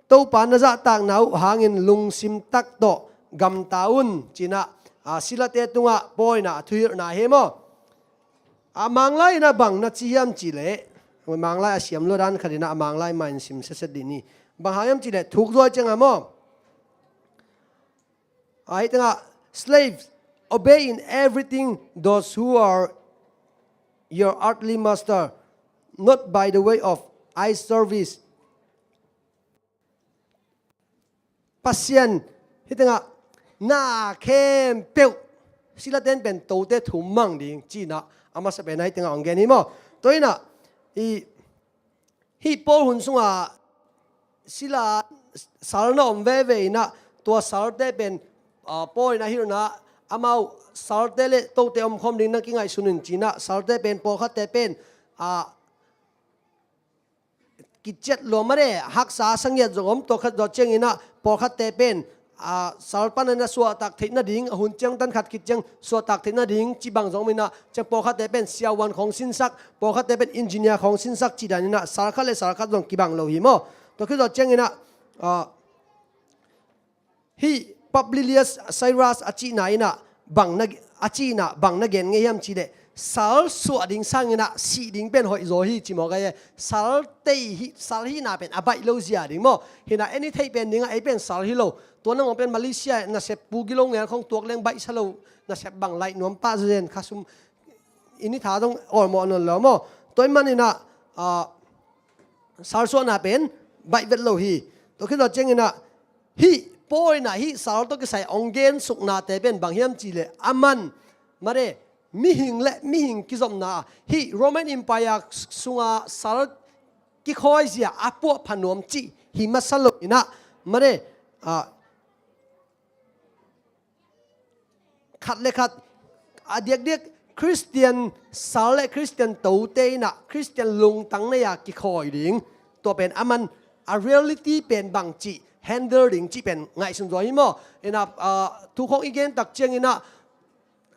Topa na zahtakna uh hangin lungsim tak tawh gamta un cinah, a, silate tungah Paul inah a thuhilhna hi maw? A manglai inah bang na ci hiam cihleh manglai a siam lua dan khatinah a manglai ma in sim setset dih ni. Bang hang hiam cihleh thuk zuai cianga maw? A hi tengah slaves, obey in everything those who are your earthly master, not by the way of eye service. Pasian hi tengah na khempeuh silaten pen tote thum mang ding cinah a masa pen a hi tengah ong gen hi maw? Tua inah i hih Paul hun sungah sila sal na om veve inah tua salte pen, ah, Paul in a hilhna amau salte le tote omkhawm ding na kingaihsun in cinah salte pen pawlkhatte pen, ah, kiciat lua made haksa a sangiat zong om tua khat zawh cianginah pawlkhatte pen, a, sal panin a suahtak theih nading a hun ciang tan khat khit ciang suahtak theih nading cibang zong om inah ciang pawlkhatte pen siavuan khawng sinsak pawlkhatte pen engineer khawng sinsak cih daninah sal khat le sal khat zong kibang lo hi maw? Tua khit zawh cianginah, a, hih Publilius Cyrus a cihna inah bang na, a cihna bang na gen ngei hiam cihleh sal suah ding sanginah sih ding pen hoih zaw hi ci mawk ahi. Sal tei hi, sal hihna pen a baih lo zia ding maw? Hinah en i theih pen dingah ei pen sal hi lo. Tua nangawng pen Malaysia nasep pu gilo ngen khong tuak leng baihsa lo nasep bang laih nuam pah zen kha sum i ni tha dong awlmawh nawn lo maw? Tua i maninah, ah, sal suahna pen baih vet lo hi. Tua khit zawh cianginah hih Paul inah hih sal tawh kisai ong gensuknate pen bang hiam cihleh a man made mihing le mihing kizopna hih Roman Empire sunga sal kikhawizia a puahpha nuam cih hi masa lo inah made, ah, khat le khat a diakdiak Khristian sal le Khristian tote in ah Khristian lungtang nei a kikhawi ding, tua pen aman a reality pen bangci handle ding cih pen ngaihsun zaw hi maw. In ah, ah, thu khawng i gen tak ciangin ah,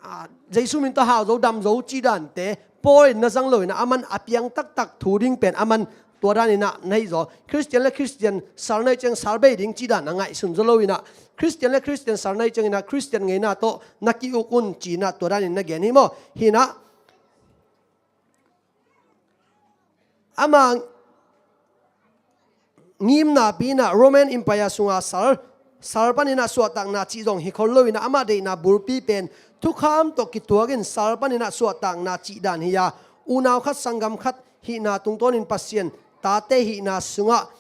ah, Jesu min tawh hau zo, dam zo cih dante Paul in na zang lo in ah aman a piang taktak thu ding pen aman tua dan in ah na hih zaw. Khristian le Khristian sal na hih ciang sal bei ding cih dan a ngaihsun zaw lo in ah, Khristian le Khristian sal na hih ciangin ah Khristian ngeina tawh na ki-uk un ci-in ah tua dan in na gen hi maw. Hi in ah, ama ngimnapi in ah Roman Empire sunga sal, sal panin ah suahtakna cih zong hi khol lo in ah, ama deihna bulpi pen thukham tawh kituak in sal panin ah suahtakna cih dan hi a, unau khat sanggam khat hihna tungtawnin Pasian tate hihna sungah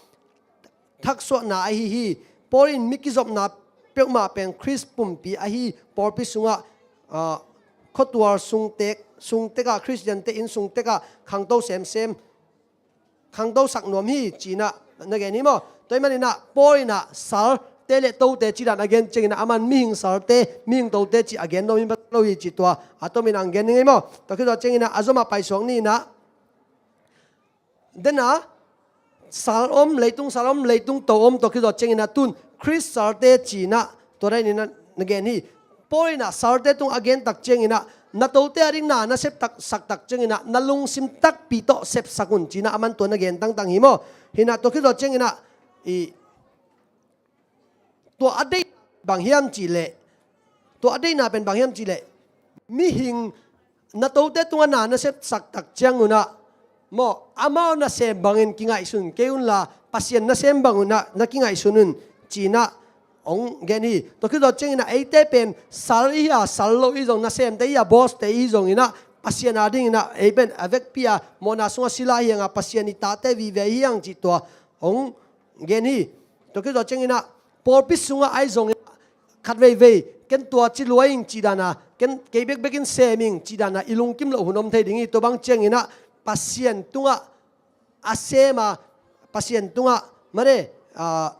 thaksuahna ahi hi. Paul in mi kizopna peuhmah pen Khrist pumpi ahi pawlpi sungah, ah, khuatual sungtek, sungtek ah, Khristiante inn sungtek ah khangto semsem, khangto sak nuam hi ci-in ah na gen hi maw. Tua ahih manin ah Paul in ah salte le tote cih dan a gen ciangin ah aman mihing salte, mihing tote cih a gen nuam hi lo hi cih tua a tomin ah gen ning hi maw. Tua khit zawh ciangin ah a zom ah paisuak ni in ah, den a sal om, leitung sal om, leitung to om, tua khit zawh ciangin ah tun Khrist salte ci-in ah tua dan in ah na gen hi. Paul in ah salte tung a gen tak ciangin ah na tote a ding na na sep tak, sak tak ciangin ah na lungsim takpi tawh sepsak un ci-in ah aman tua na gen tangtang hi maw. Hi in ah tua khit zawh ciangin ah i tua a deih bang hiam cih leh, tua a deihna pen bang hiam cih leh, mihing na tote tungah na na sepsak tak ciangun ah maw, amau nasem bangin kingaihsun kei unla Pasian nasem bangun ah na kingaihsun un ci-in ah hong gen hi. Tua khit zawh ciangin ah eite pen sal i hi a, sal lo i zong, nasemte i hi a, bawste i hi zongin ah Pasian a dingin ah ei pen a vekpi a mawhna sungah sila hi hang a, Pasian i tate vive hi hang cih tua hong gen hi. Tua khit zawh ciangin ah pawlpi sungah ahi zongin ah khat veivei ken tua ci lua ing cih dan a, ken kei bekbek in sem ing cih dan a i lungkim loh hun om thei ding hi. Tua bang ciangin ah Pasian tungah a sem a, Pasian tungah mane, ah,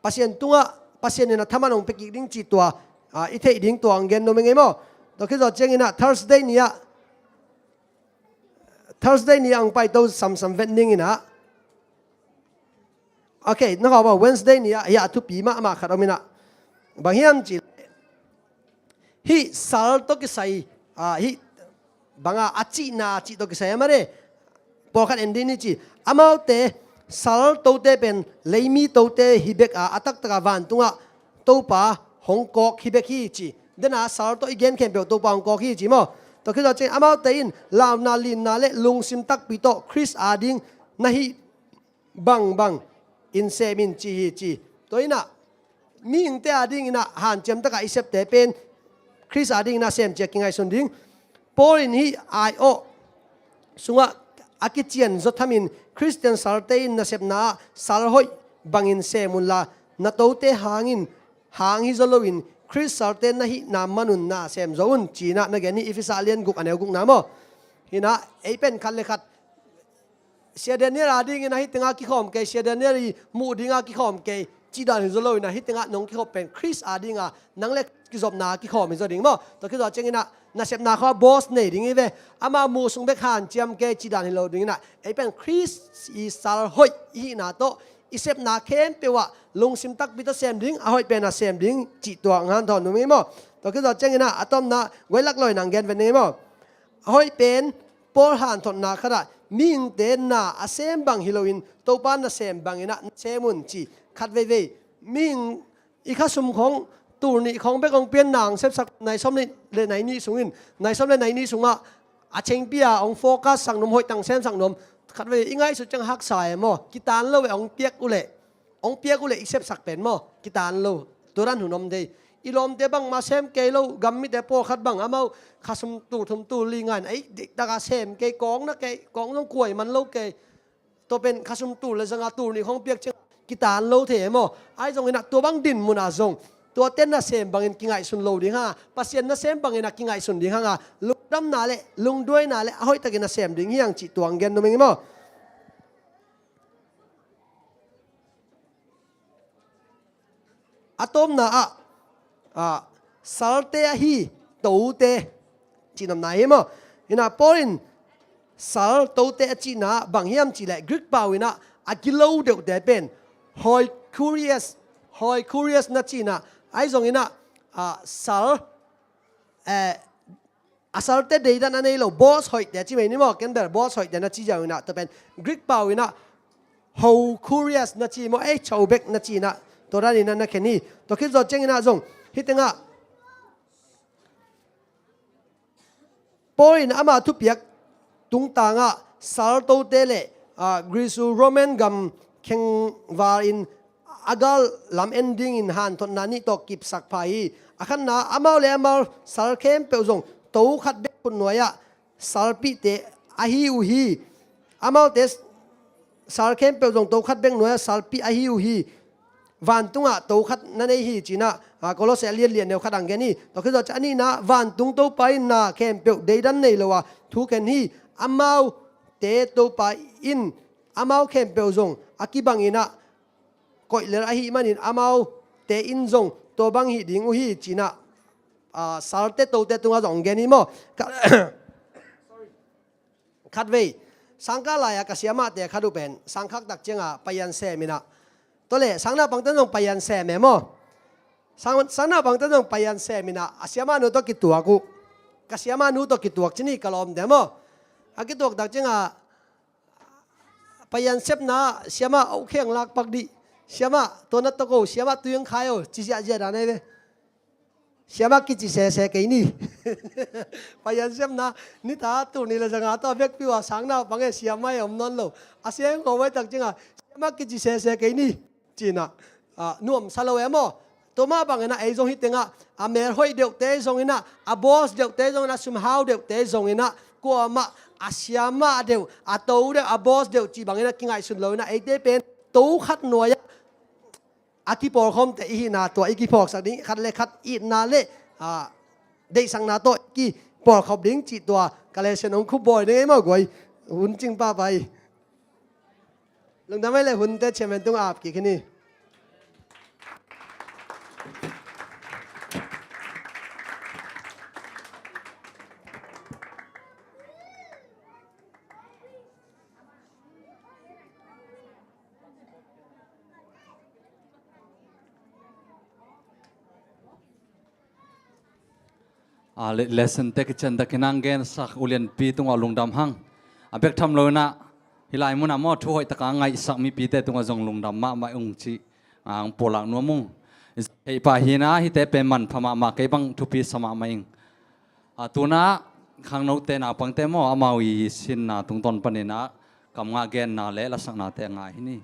Pasian tungah Pasian in a thaman hong pia kik ding cih tua, ah, i theih ding tua hong gen nuam ing ei maw. Tua khit zawh ciangin ah Thursday ni ah, Thursday ni ah hong paito samsam vet ning in ah. Ok, na khawm ah Wednesday ni ah, hi ah thupi mahmah khat om in ah. Bang hiam cih leh, hih sal tawh kisai, ah, hih bang a, a cihna cih tawh kisai a mane, pawlkhat en dih ni ci. Amaute sal tote pen leimi tote hi bek a, a taktak a vantungah Topa hong kawk hi bek hi ci. Den a sal tawh i gen khempeuh Topa hong kawk hi ci maw. Tua khit zawh ciang amaute in launa linna le lungsim takpi tawh Khrist a ding na hih bangbang in sem in ci hi ci. Tua in ah mihingte a dingin ah hanciam tak a i septe pen Khrist a dingin ah sem ci a kingaihsun ding. Paul in hih ai-awh sungah a kician zaw thamin Khristian salte in nasepna ah sal hoih bangin sem unla, na tote hangin, hang hi zaw loin Khrist salte na hihna manun na sem zaw un ci-in ah na gen hi. Efesa lian guk a neu gukna maw. Hi in ah ei pen khat le khat Sia Daniel a dingin ah hih tengah kikhawm kei, Sia Daniel i muh dingah kikhawm kei cih dan hi zaw loin ah hih tengah nong kikhop pen Khrist a dingah nang le kizopna kikhawm hi zaw ding maw. Tua khit zawh ciangin ah nasepna khawng ah boss nei ding hi ve. Ama muh sung bek hanciam kei cih dan hi lo dingin ah ei pen Khrist i sal hoih i hihna tawh i sepna khempeuh ah lungsim takpi tawh sem ding, a hoih pen a sem ding cih tua hong hanthawn nuam ing ei maw. Tua khit zawh ciangin ah a tawpna guai lak lawi nang gen ven ning ei maw. A hoih pen Paul hanthotna khat ah mihingte na a sem bang hi loin Topa nasem bangin ah na sem un ci. Khat veivei mihing i khasum khawng tul nih khawng bek hong pian na hong sepsak, nai sawm nih le nai nih sungin, nai sawm le nai nih sungah a chengpi a hong focus sak nuam, hoih tang semsak nuam. Khat veivei i ngaihsut ciang haksa e maw, kitan lo e, hong piak uhleh hong piak uhleh i sepsak pen maw, kitan lo. Tua dan hun om thei. I lawmte bangmah sem kei lo, gam mite pawlkhat bang amau khasum tul thum tul li ngan, ei, diktak a sem kei, kawng na kei, kawng zong kuai man lo kei. Tua pen khasum tul le zanga tul nih khawng piak ciang kitan lo thei e maw. Ahi zongin ah tua bang din mun ah zong tuate nasem bangin kingaihsun lo ding hang a, Pasian nasem bangin ah kingaihsun ding hang a, lungdamna le lungduaina le a hoihtakin a sem ding hi hang cih tua hong gen nuam ing ei maw. A tawpna ah, ah, salte ahi tote cih nopna hi maw. Hi inah Paul in sal tote a cihna bang hiam cih leh Greek pau inah a gilo deuhte pen hoikurios, hoikurios na cih inah, ahi zong inah, ah, sal, eh, a salte deidan a nei lo, boss hoihte ci mai ni maw, ken bel boss hoihte na ci ziau inah, tua pen Greek pau inah hoikurios na ci maw, eh, cho bek na ci inah, tua dan inah na khen hi. Tua khit zawh ciang inah zong hih tengah Paul in ama thupiak tungtangah saltote le, ah, Greece Roman gam khengval in a gal lam en dingin hanthotna nih tawh kipsak pha hi. A khatna, amau le amau sal khempeuh zong to khat bek khutnuai-ah salpihte ahi uh hi. Amaute sal khempeuh zong to khat bek nuai-ah salpih ahi uh hi. Vantungah to khat na nei hi ci inah, ah, Kolose a lian li a neu khat ah gen hi. Tua khit zawh ciang a nihna, vantung Topa in na khempeuh deidan nei lo a thu khen hi. Amaute Topa in amau khempeuh zong a kibang inah koih lel ahih manin amaute in zong tua bang hih ding uh hi ci inah, ah, salte tote tungah zong gen hi maw. Ka- khatvei, sangkah lai-a ka siamahte khat uh pen sangkhak tak ciangah paian sem inah, tua le sangnaupangte zong paian sem e maw. Sang, sangnaupangte zong paian sem inah a siamahnu tawh kituak uh. Ka siamahnu tawh kituak ci ni ka lawmte maw. A kituak tak ciangah paian sepna, siamah, a ukheng lak pak dih. Siamah, tua na tawk o, siamah, tui ang khai o, ci ziahziah dan ahi ve. Siamah kici sese kei ni. Paian sepna, nitak tul nih le za nga tawh a vekpi uh a sangnaupang e siamah e om nawn lo. A siang kho vai tak ciangah, siamah kici sese kei ni ci inah, ah, nuamsa lo e maw. Tua mah bang inah ei zong hih tengah a mel hoih deuhte zong inah, a boss deuhte zong inah, a sumhau deuhte zong inah, kuamah a siamah deuh, a to deuh, a boss deuh cih bang inah kingaihsun lo inah, eite pen to khat nuai-ah a kipawlkhawmte i hihna tua i kiphawksak ding, khat le khat itna le, ah, deihsakna tawh i kipawlkhop ding cih tua ka lesen hong khupbawi ding ei maw guai. Hun cing pahpah hi. Lungdam ei le, hunte chairman tungah ap kik hi ni. A, le-, lesson te kician takin hong gensak ulianpi tungah lungdam hang. A bek tham lo inah hih lai munah maw thu hoih taka ngaihsak mipite tungah zong lungdam mahmah ung cih, a, hong pulak nuam ung. Hei pah hi inah hihte pen manpha mahmah, kei bang thupi sa mahmah ing. A, tu-in ah khangnote naupangte maw, amau i sinna tungtawn panin ah kam ngah genna le lasaknate a ngai hi ni.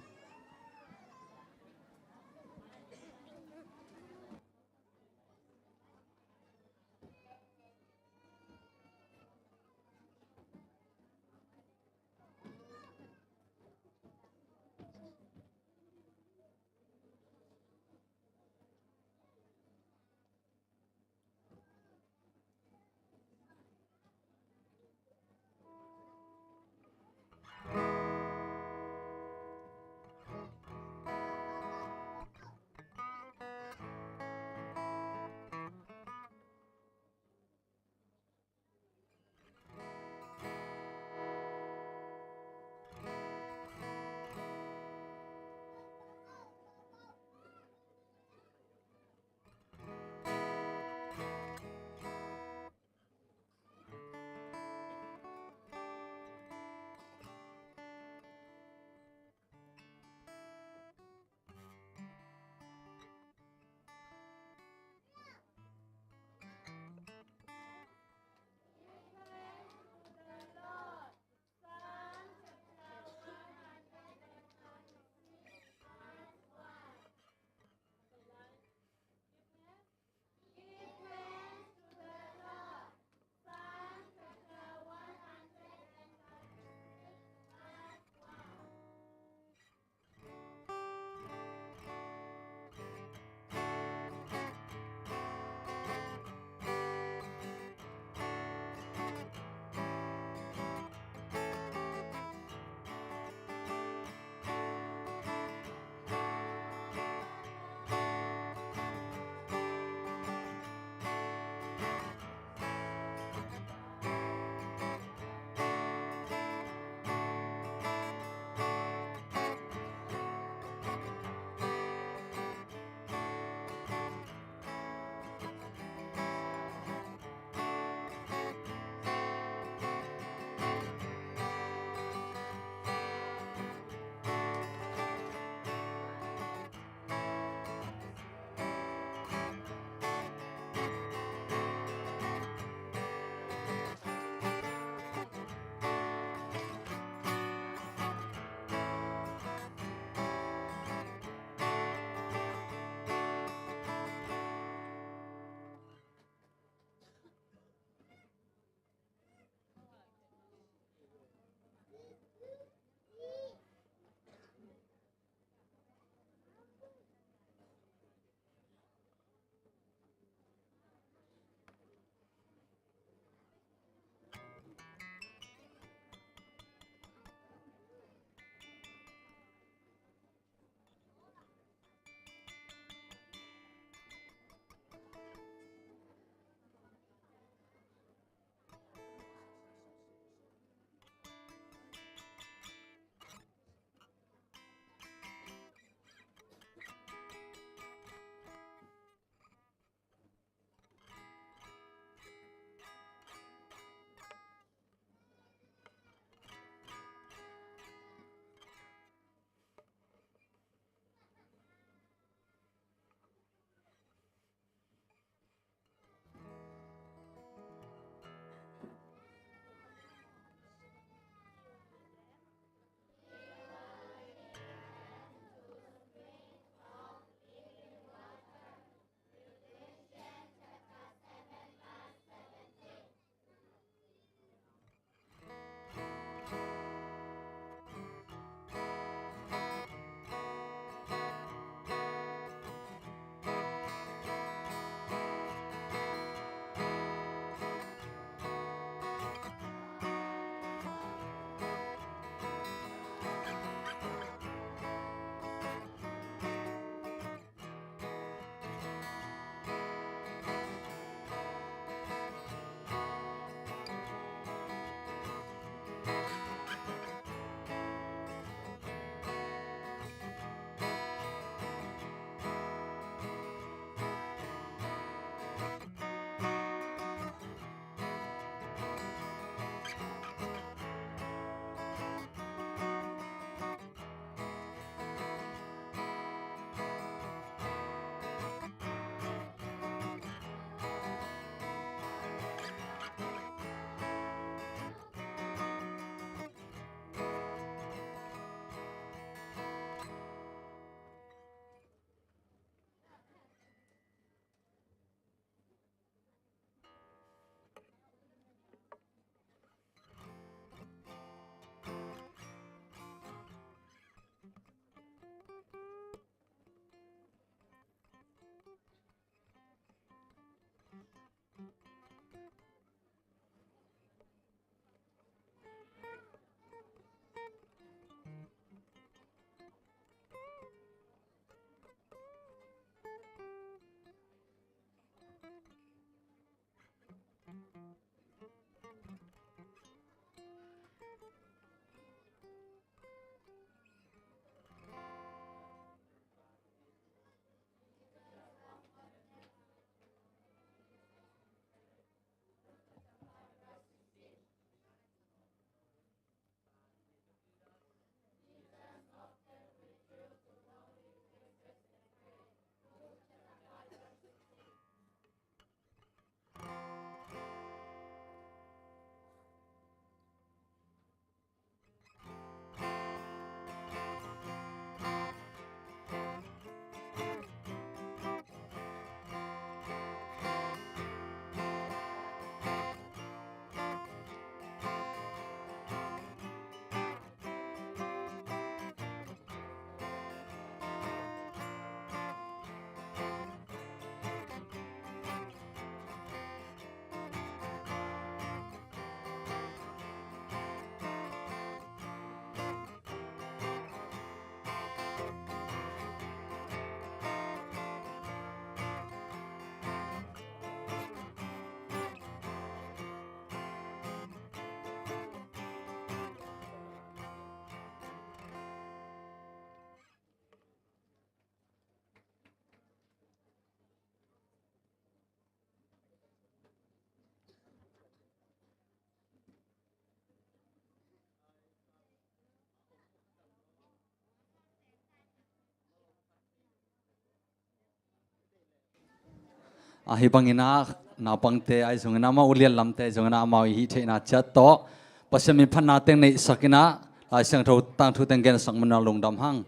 Ahi bangin ah naupangte ahi zongin ah, amau ulian lamte ahi zongin ah, amau i hih theihna ciat tawh Pasian min phatna teng neihsak in ah, Lai Siangtho tangthu teng gensak manin ah lungdam hang.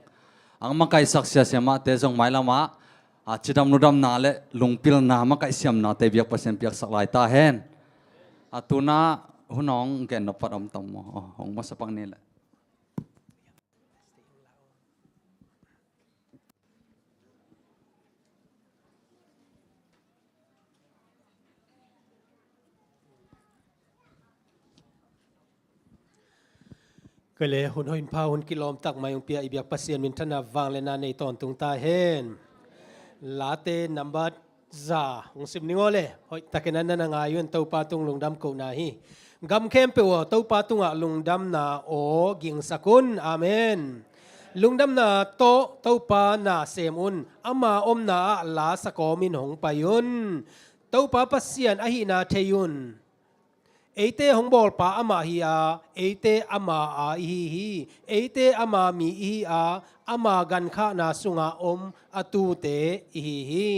Ang makaihsak siasia mahte zong mailam ah, a, cidam ludamna le lungpilna makaih siamnate biak Pasian piaksak lai ta hen. A, tu-in ah hun hong gen nop pat om tam maw? Aw, hong masa pak ni leh. Kei le hun hoih pha, hun kilawm tak mai hong pia i biak Pasian minthanna vangliatna nei tawntung ta hen. Late nambat za hong sim ning aw le, hoih takin a na na ngai un. Topa tung lungdam kohna hi. Gam khempeuh aw, Topa tungah lungdamna aw gingsak un. Amen. Lungdamna tawh Topa na sem un. Ama omna ah la sakawmin hong pai un. Topa Pasian ahihna thei un. Eite hong bawlpa amah hi a, eite ama a ihi hi. Eite ama mi ihi a, ama gankhahna sungah om a tuute ihi hi.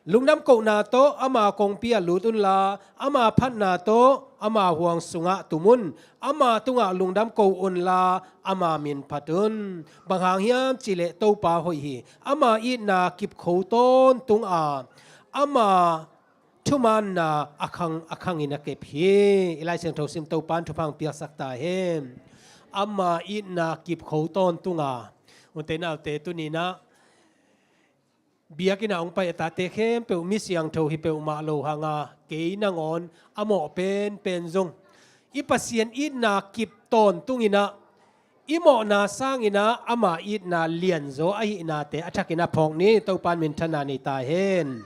Lungdam kohna tawh ama kongpi ah lut unla, ama phatna tawh ama huang sungah tum un. Ama tungah lungdam ko unla, ama min phat un. Bang hang hiam cihleh Topa hoih hi. Ama itna kip kho tawntung a, ama thumaanna a khang a khangin a kep hi. I Lai Siangtho sim Topa in thupha hong piaksak ta hen. Ama itna kip kho tawntung a. Unte naute, tuni-in ah biakinn ah hong pai a tate khempeuh mi siangtho hi peuhmah lo hang a, kei nangawn a mawh penpen zong i Pasian itna kip tawntungin ah, i mawhna sangin ah ama itna lianzaw ahihnate a thakin a phawk ni. Topa in minthanna nei ta hen.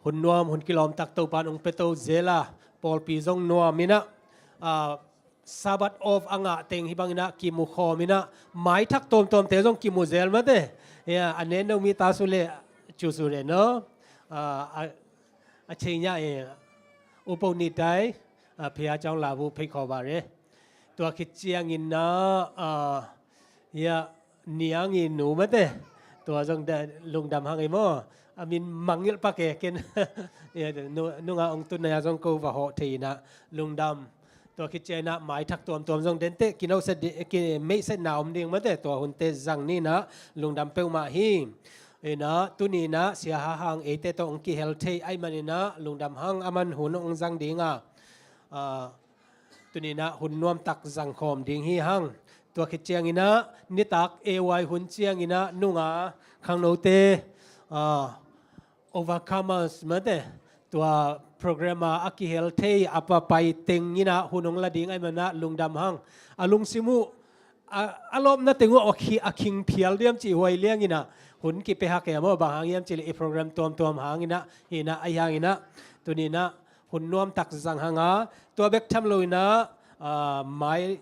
Hun nuam, hun kilawm tak Topa in hong pia to zel a, pawlpi zong nuam in ah, a, Sabbath off a ngah teng hih bangin ah kimu khawm in ah, maithak tuamtuamte zong kimu zel mate. Ya, a nen no mi ta su le cu su le no. A, a, a chei nya e, upo ni tai, a, phia chong la bu phei khaw ba re. Tua khit ciangin ah, a, ya, Niang i nu mate. Tua zong da, lungdam hang ei maw. A min mangngilh pak e ken. Ya, nu, nunga ong tun na ya zong ko va hawh thei in ah lungdam. Tua khit ciang in ah maithak tuamtuam zong dente, kinohset di, ki, meihsetna om ding mate. Tua hunte zang ni in ah lungdam peuhmah hi. In ah tuni in ah Sia Ha Hang eite tawh ong kihel thei ahih manin ah lungdam hang, aman hun ong zang ding a. A, Tuni in ah hun nuamtak zangkhawm ding hi hang. Tua khit ciangin ah nitak A Y hun ciangin ah nunga khangnote, a, Overcomers mate, tua program a a kihel thei a va pai teng in ah hun hong la ding ahih manin ah lungdam hang. A lungsim uh, a, a lawpna teng uh a khi, a khing phial diam cih huai liang in ah hun kipia hak e maw. Bang hang hiam cihleh i program tuamtuam hang in ah, hi in ah, ahi hangin ah tuni in ah hun nuamtak zang hang a, tua bek tham lo in ah, a, mai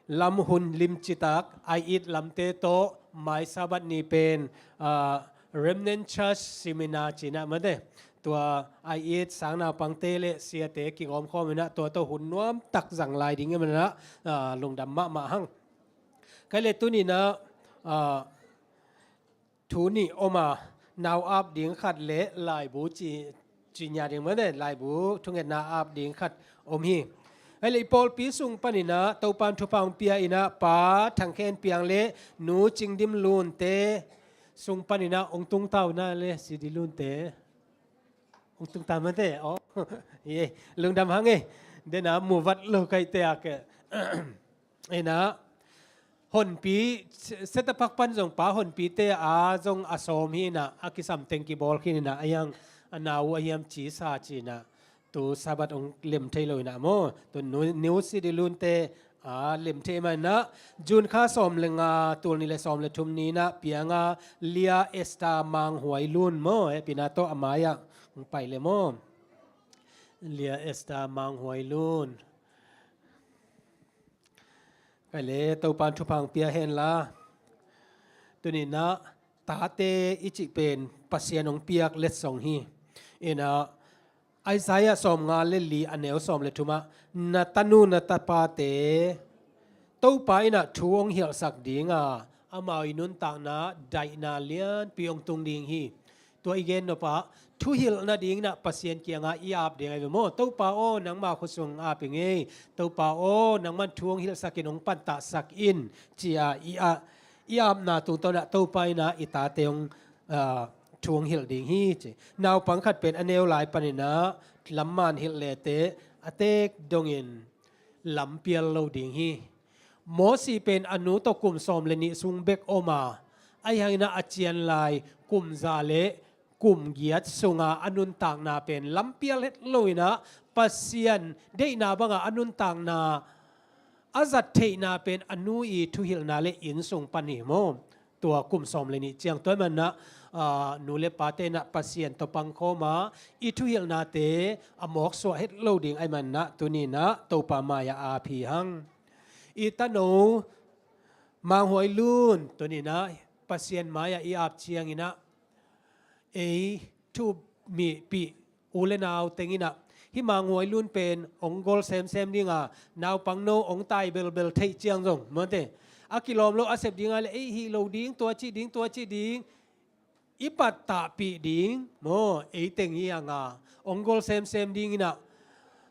lam hun limci tak, I E I T lamte tawh mai Sabbath ni pen, a, Remnant Church Seminar ci in ah mate. Tua I E I T sang naupangte le siate kigawm khawm in ah tua tawh hun nuamtak zang lai ding ahih manin ah, a, lungdam mahmah hang. Kei le tuni in ah, a, thu nih om a, nau ap ding khat le laibu ci, ci nya ding mate, laibu thungetna ap ding khat om hi. Ahih leh i pawlpi sung panin ah Topa in thupha hong pia in ah Pa Thang Khen Piang le Nu Cing Dim Lunte sung panin ah hong tung ta uh na le, C D Lunte. Hong tung ta mate, aw. Ye, lungdam hang e. Den a mu vat lo kaite a ke. In ah, honpi, se-, setapak pan zong pa honpite a zong a sawm hi in ah, a kisam teng kibawl khin in ah, a hiang a nau a hiam ci sa ci in ah, tu Sabbath hong lem thei lo in ah maw. Tu Nu, Nu City Lunte a lem thei mah in ah, June kha sawm le nga, tul nih le sawm le thum ni in ah, Piang a Lia Esther Mang Huai Lun maw, hehpihna tawh a mai ah hong pai le maw. Lia Esther Mang Huai Lun. Kei le Topa in thupha hong pia hen la. Tuni in ah tate i cih pen Pasian hong piak letsong hi. In ah Isaiah sawmnga le li a neu sawm le thum ah, na tanu na tapate Topa in ah thu hong hilhsak ding a, amau i nuntakna daihna lianpi hong tung ding hi. Tua i gen nop ah thuhilh nadingin ah Pasian kiangah i ap ding ahi ve maw? Topa aw, nangma khut sung ap ing ei. Topa aw, nangman thu hong hilhsak in, hong pantahsak in, ci-a i a, i apna tungtawn ah Topa in ah i tate hong, ah, thu hong hilh ding hi, ci. Naupang khat pen a neu lai panin ah lamman hilh lete a tek dongin lam pial lo ding hi. Mosi pen a nu tawh kum sawm le nih sung bek om a, ahi hangin ah a cian lai kum za le kum giat sunga a nuntakna pen lam pial het lo in ah Pasian deihna banga a nuntakna a zat theihna pen a nu i thuhilhna le inn sung pan hi maw? Tua kum sawm le nih ciang tua ahih manin ah, aa, nu le pate in ah Pasian tawh pangkhawm a, i thuhilhnate a mawksuah het lo ding ahih manin ah tuni in ah Topa mai-ah ap hi hang. I tano Mang Huai Lun tuni in ah Pasian mai-ah i ap ciangin ah ei thupih u le nau teng in ah hih Mang Huai Lun pen hong gol semsem ding a, naupangno hong tai belbel theih ciang zong, mawte, a kilawm lo a sep ding a le ei hih lo ding, tua cih ding, tua cih ding, i pattahpih ding maw, ei teng hi hang a, hong gol semsem ding in ah,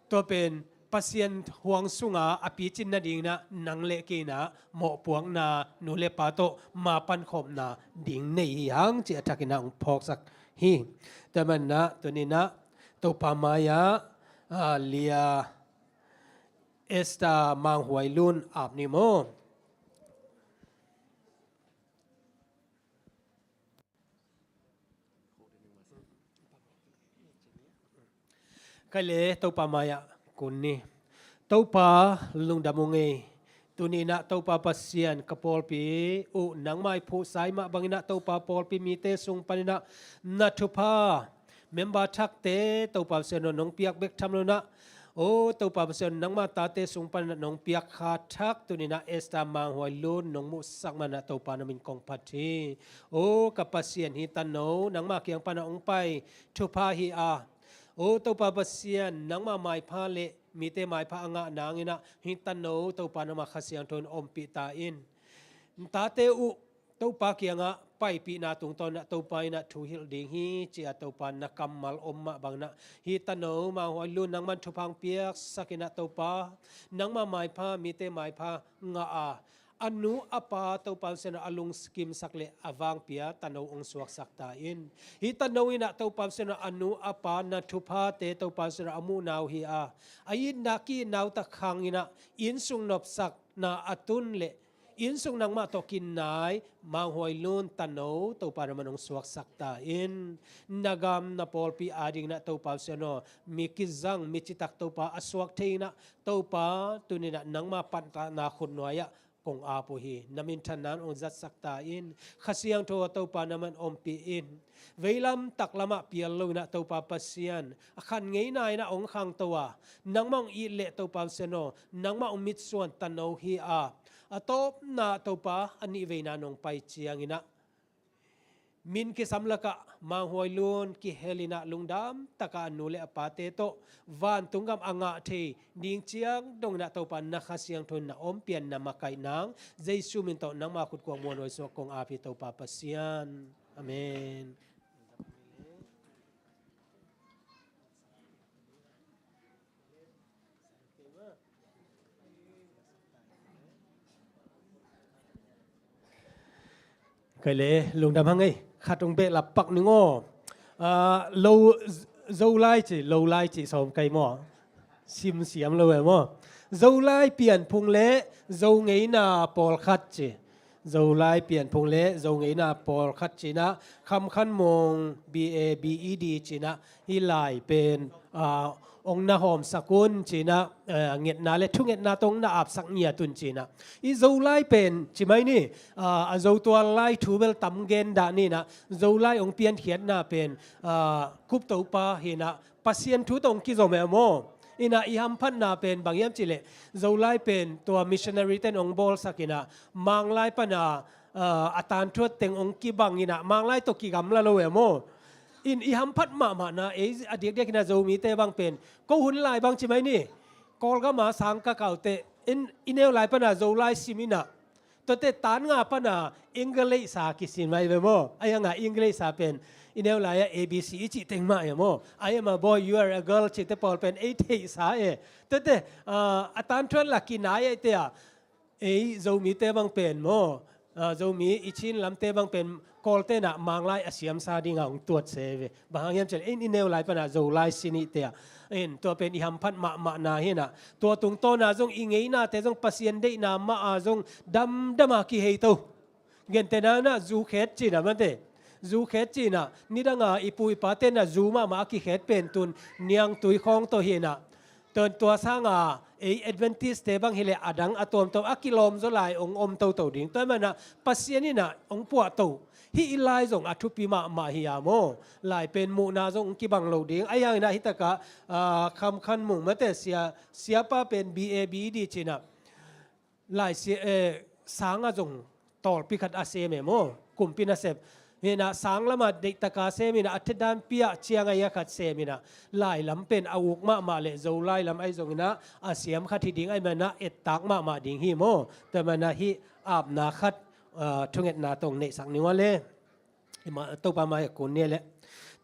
tua pen Pasian huang sunga a picin nadingin ah nang le kei in ah mawhpuakna, nu le pa tawh ma pankhawmna ding nei hi hang, ci a thakin ah hong phawksak hi. Tua ahih manin ah tuni in ah Topa mai-ah, aa, Lia Esther Mang Huai Lun ap ni maw? Kei le Topa mai-ah kun ni. Topa lungdam ung ei. Tuni in ah Topa Pasian, ka pawlpi uh nangmah i phuhsa i mah bangin ah Topa pawlpi mite sung panin ah na thupha member thakte Topa Pasian aw, nong piak bek tham lo in ah, aw Topa Pasian, nangmah tate sung panin ah nong piak kha thak tuni in ah Esther Mang Huai Lun nong muhsak manin ah Topa na min kong phat hi. Aw ka Pasian, hih tano nangmah kiang pan ah hong pai thupha hi a, aw Topa Pasian, nangmah maipha le mite maipha a ngah nangin ah hih tano Topa nangmah Kha Siangtho in ompih ta in. Tate uh Topa kiangah paipihna tungtawn ah Topa in ah thu hilh ding hi, ci-a Topa na kammal om mah bangin ah hih tano Mang Huai Lun nangman thupha hong piaksak in ah Topa, nangmah maipha, mite maipha ngah a, a nu a pa Topa Pasian aw, a lungkimsak le a vangpi-a tano hong suaksak ta in. Hih tano in ah Topa Pasian aw, a nu a pa na thuphate Topa Pasian aw, a muhna uh hi a, a itna ki-itna uh tak hangin ah inn sung nopsakna a tun le inn sung nangmah tawh kinai Mang Huai Lun tano Topa nangman hong suaksak ta in. Na gam na pawlpi adingin ah Topa Pasian aw, mi kizang, mi citak Topa a suak thei in ah Topa, tuni in ah nangmah pattahna khutnuai-ah kong ap uh hi. Na minthanna in hong zatsak ta in. Kha Siangtho aw, Topa nangman ompih in. Veilam taklamah pial lo in ah Topa Pasian, a khan ngeina in ah hong khangto a, nangmah hong it leh Topa Pasian aw, nangmah hong mitsuan tano hi a, a tawpna Topa a nihveina nong pai ciangin ah min kisam lakah Mang Huai Lun kihel in ah lungdam takah a nu le a pate tawh vantung gam a ngah thei ding ciang dongin ah Topa na Kha Siangtho in na ompih a, na makaih nang, Jesu min tawh nangmah khut kuang muanhuai suak kong ap hi Topa Pasian. Amen. Kei le lungdam hang ei, khat hong behlap pak ning aw. Ah, lo, Zolai ci, Lolai ci sawm kei maw? Sim siam lo e maw? Zolai pianphung le Zo ngeina pawlkhat ci. Zolai pianphung le Zo ngeina pawlkhat ci-in ah, Kham Khan Mung B A B E D ci-in ah, hih lai pen, ah, hong na hawmsak un ci-in ah, ah, ngetna le thungetna tawh hong na apsak ngiat un ci-in ah. Hih Zolai pen ci mai ni, ah, a Zotual lai thu bel tam gen dah ni-in ah, Zolai hong piankhiatna pen, ah, Kup Topa hi-in ah, Pasian thu tawh hong kizom e maw? In ah i hamphatna pen bang hiam cih leh, Zolai pen tua missionary ten hong bawlsak in ah, Manglai pan ah, ah, a tanthuat teng hong kibang in ah, Manglai tawh kigamla lo e maw? In i hamphat mahmahna, ei a diakdiak in ah Zomite bang pen, ko hun lai bang ci mai ni, Kawlgam ah sang ka kau teh, in, i neu lai pan ah Zolai sim in ah, tuate tan nga pan ah English a kisin mai ve maw? Ahi hang a English a pen I neu lai-ah A B C i cih teng mah e maw. I am a boy, you are a girl cihte pawl pen ei theihsa e. Tuate, ah, a tangthu-in lah kinai ahih teh ah, ei Zomite bang pen maw, ah, Zomi i Chin lamte bang pen Kawlte in ah Manglai a siamsa dingin hong tuat se ve. Bang hang hiam cih leh ei i neu lai pan ah Zolai sin i hih teh ah, in tua pen i hamphat mahmahna hi-in ah, tua tungtawn ah zong i ngeinate zong Pasian deihna mah ah zong damdam a kihei to. Gentehna-in ah zu khet ci-in ah, mate, zu khet ci-in ah, nidang a i pu i pate in ah zu mahmah a kikhet pen tu-in niangtui khawng tawh hi-in ah, tu-in tua sangin ei Adventist-te bang hi leh a dang a tuamtuam a kilawm zaw lai hong om toto ding. Tua ahih manin ah Pasian in ah hong puahto hih i lai zong a thupi mahmah hi a maw. Lai pen muhna zong hong kibang lo ding. Ahih hangin ah hih takah, ah, Kham Khan Mung, mate, sia, siapa pen B A B D ci-in ah, lai sia, eh, sang ah zong tawlpi khat a sem e maw, kumpi nasep. Hi-in ah sang lamah deihtak a sem in ah, a thedan piah ciang a ia khat sem in ah, lai lam pen a uk mahmah leh Zolai lam ahi zongin ah a siam khat hi ding ahih manin ah ettak mahmah ding hi maw. Tua ahih manin ah hih apna khat, ah, thungetna tawh hong neihsak ni uh a le. I ma, Topa mai-ah kun ni leh.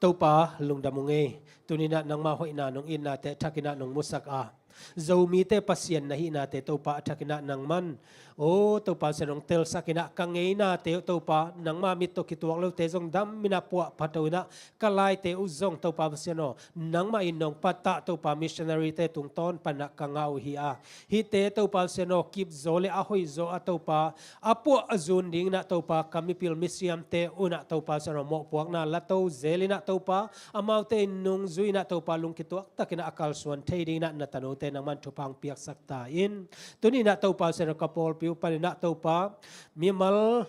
Topa, lungdam ung ei. Tuni-in ah nangma hoihna, nong itnate a thakin ah nong musak a, Zomite Pasian na hihnate Topa a thakin ah nangman, aw Topa Pasian, hong telsak in ah, ka ngeinate uh Topa, nangma mit tawh kituak lote zong dam in ah puahphat to in ah, ka laite uh zong Topa Pasian aw, nangmah in nong pattah Topa missionary-te tungtawn pan ah ka ngah uh hi a, hihte Topa Pasian aw, kip zaw leh a hoih zaw a Topa, a puah a zun dingin ah Topa, ka mipil misiamte un ah Topa Pasian aw, mawhpuakna la to zel in ah Topa, amaute in nungzui in ah Topa, lungkituak takin ah a kalsuan thei dingin ah na tanote nangman thupha hong piaksak ta in. Tuni-in ah Topa Pasian aw, ka pawlpi uh panin ah Topa, mimal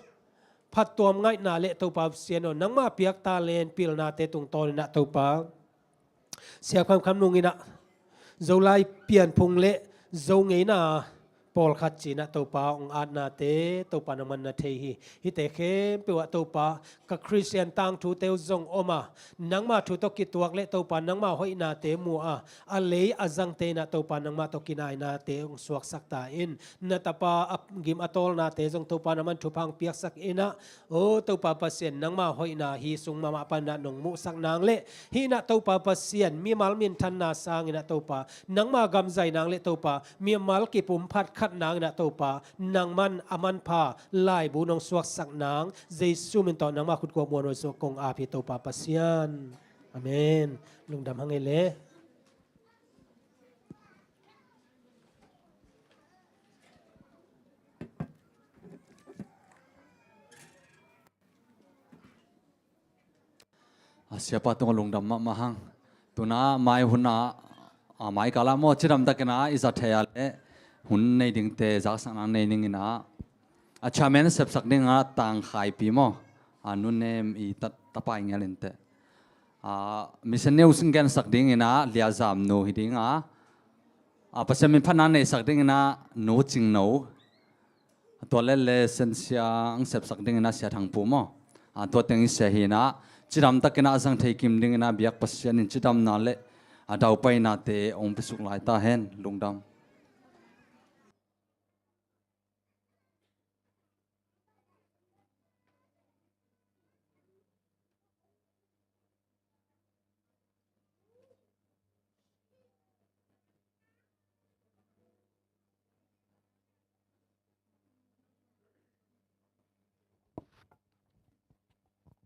phattuam ngaihna leh Topa Pasian aw, nangma piak talent pilnate tungtawn in ah Topa, Sia Kham Khan Mung in ah Zolai pianphung leh Zo ngeina pawlkhat ci-in ah Topa hong atnate Topa nangman na thei hi. Hihte khempeuh ah Topa, ka Khristian tangthute uh zong om a, nangma thu tawh kituak leh Topa nangma hoihnate mu a, a lei a zangte in ah Topa nangmah tawh kinainate hong suaksak ta in. Na tapa a gim a tawlnate zong Topa nangman thupha hong piaksak in ah, aw Topa Pasian, nangma hoihna hih sung mahmah panin ah nong muhsak nang leh, hih in ah Topa Pasian, mimal minthanna sangin ah Topa, nangma gam zai nang leh Topa, mimal kipumphat khat nangin ah Topa, nangman a manpha laibu nong suaksak nang, Jesu min tawh nangma khut guak muanhuai sungah kong ap hi Topa Pasian. Amen. Lungdam hang ei leh. A siapa tungah lungdam mahmah hang. Tu-in ah mai hun ah, a mai kal ah maw, cidam takin ah i za thei a leh hun nei dingte zaksak nang nei ning in ah, a chairman sepsak ding ah Tang Khai Pi maw, a Nu Nem i ta, tapa i ngial in teh. A, mission news in gensak dingin ah Lia Zam Nu hi ding a, a, Pasian min phatna neisak dingin ah Nu Cing No. Tua leh leh Sensia hong sepsak dingin ah Sia Thang Pu maw. A, tua teng i sia hi in ah, cidam takin ah a zang thei kim dingin ah biak Pasian in cidamna leh a daupainate hong piasuk lai ta hen. Lungdam.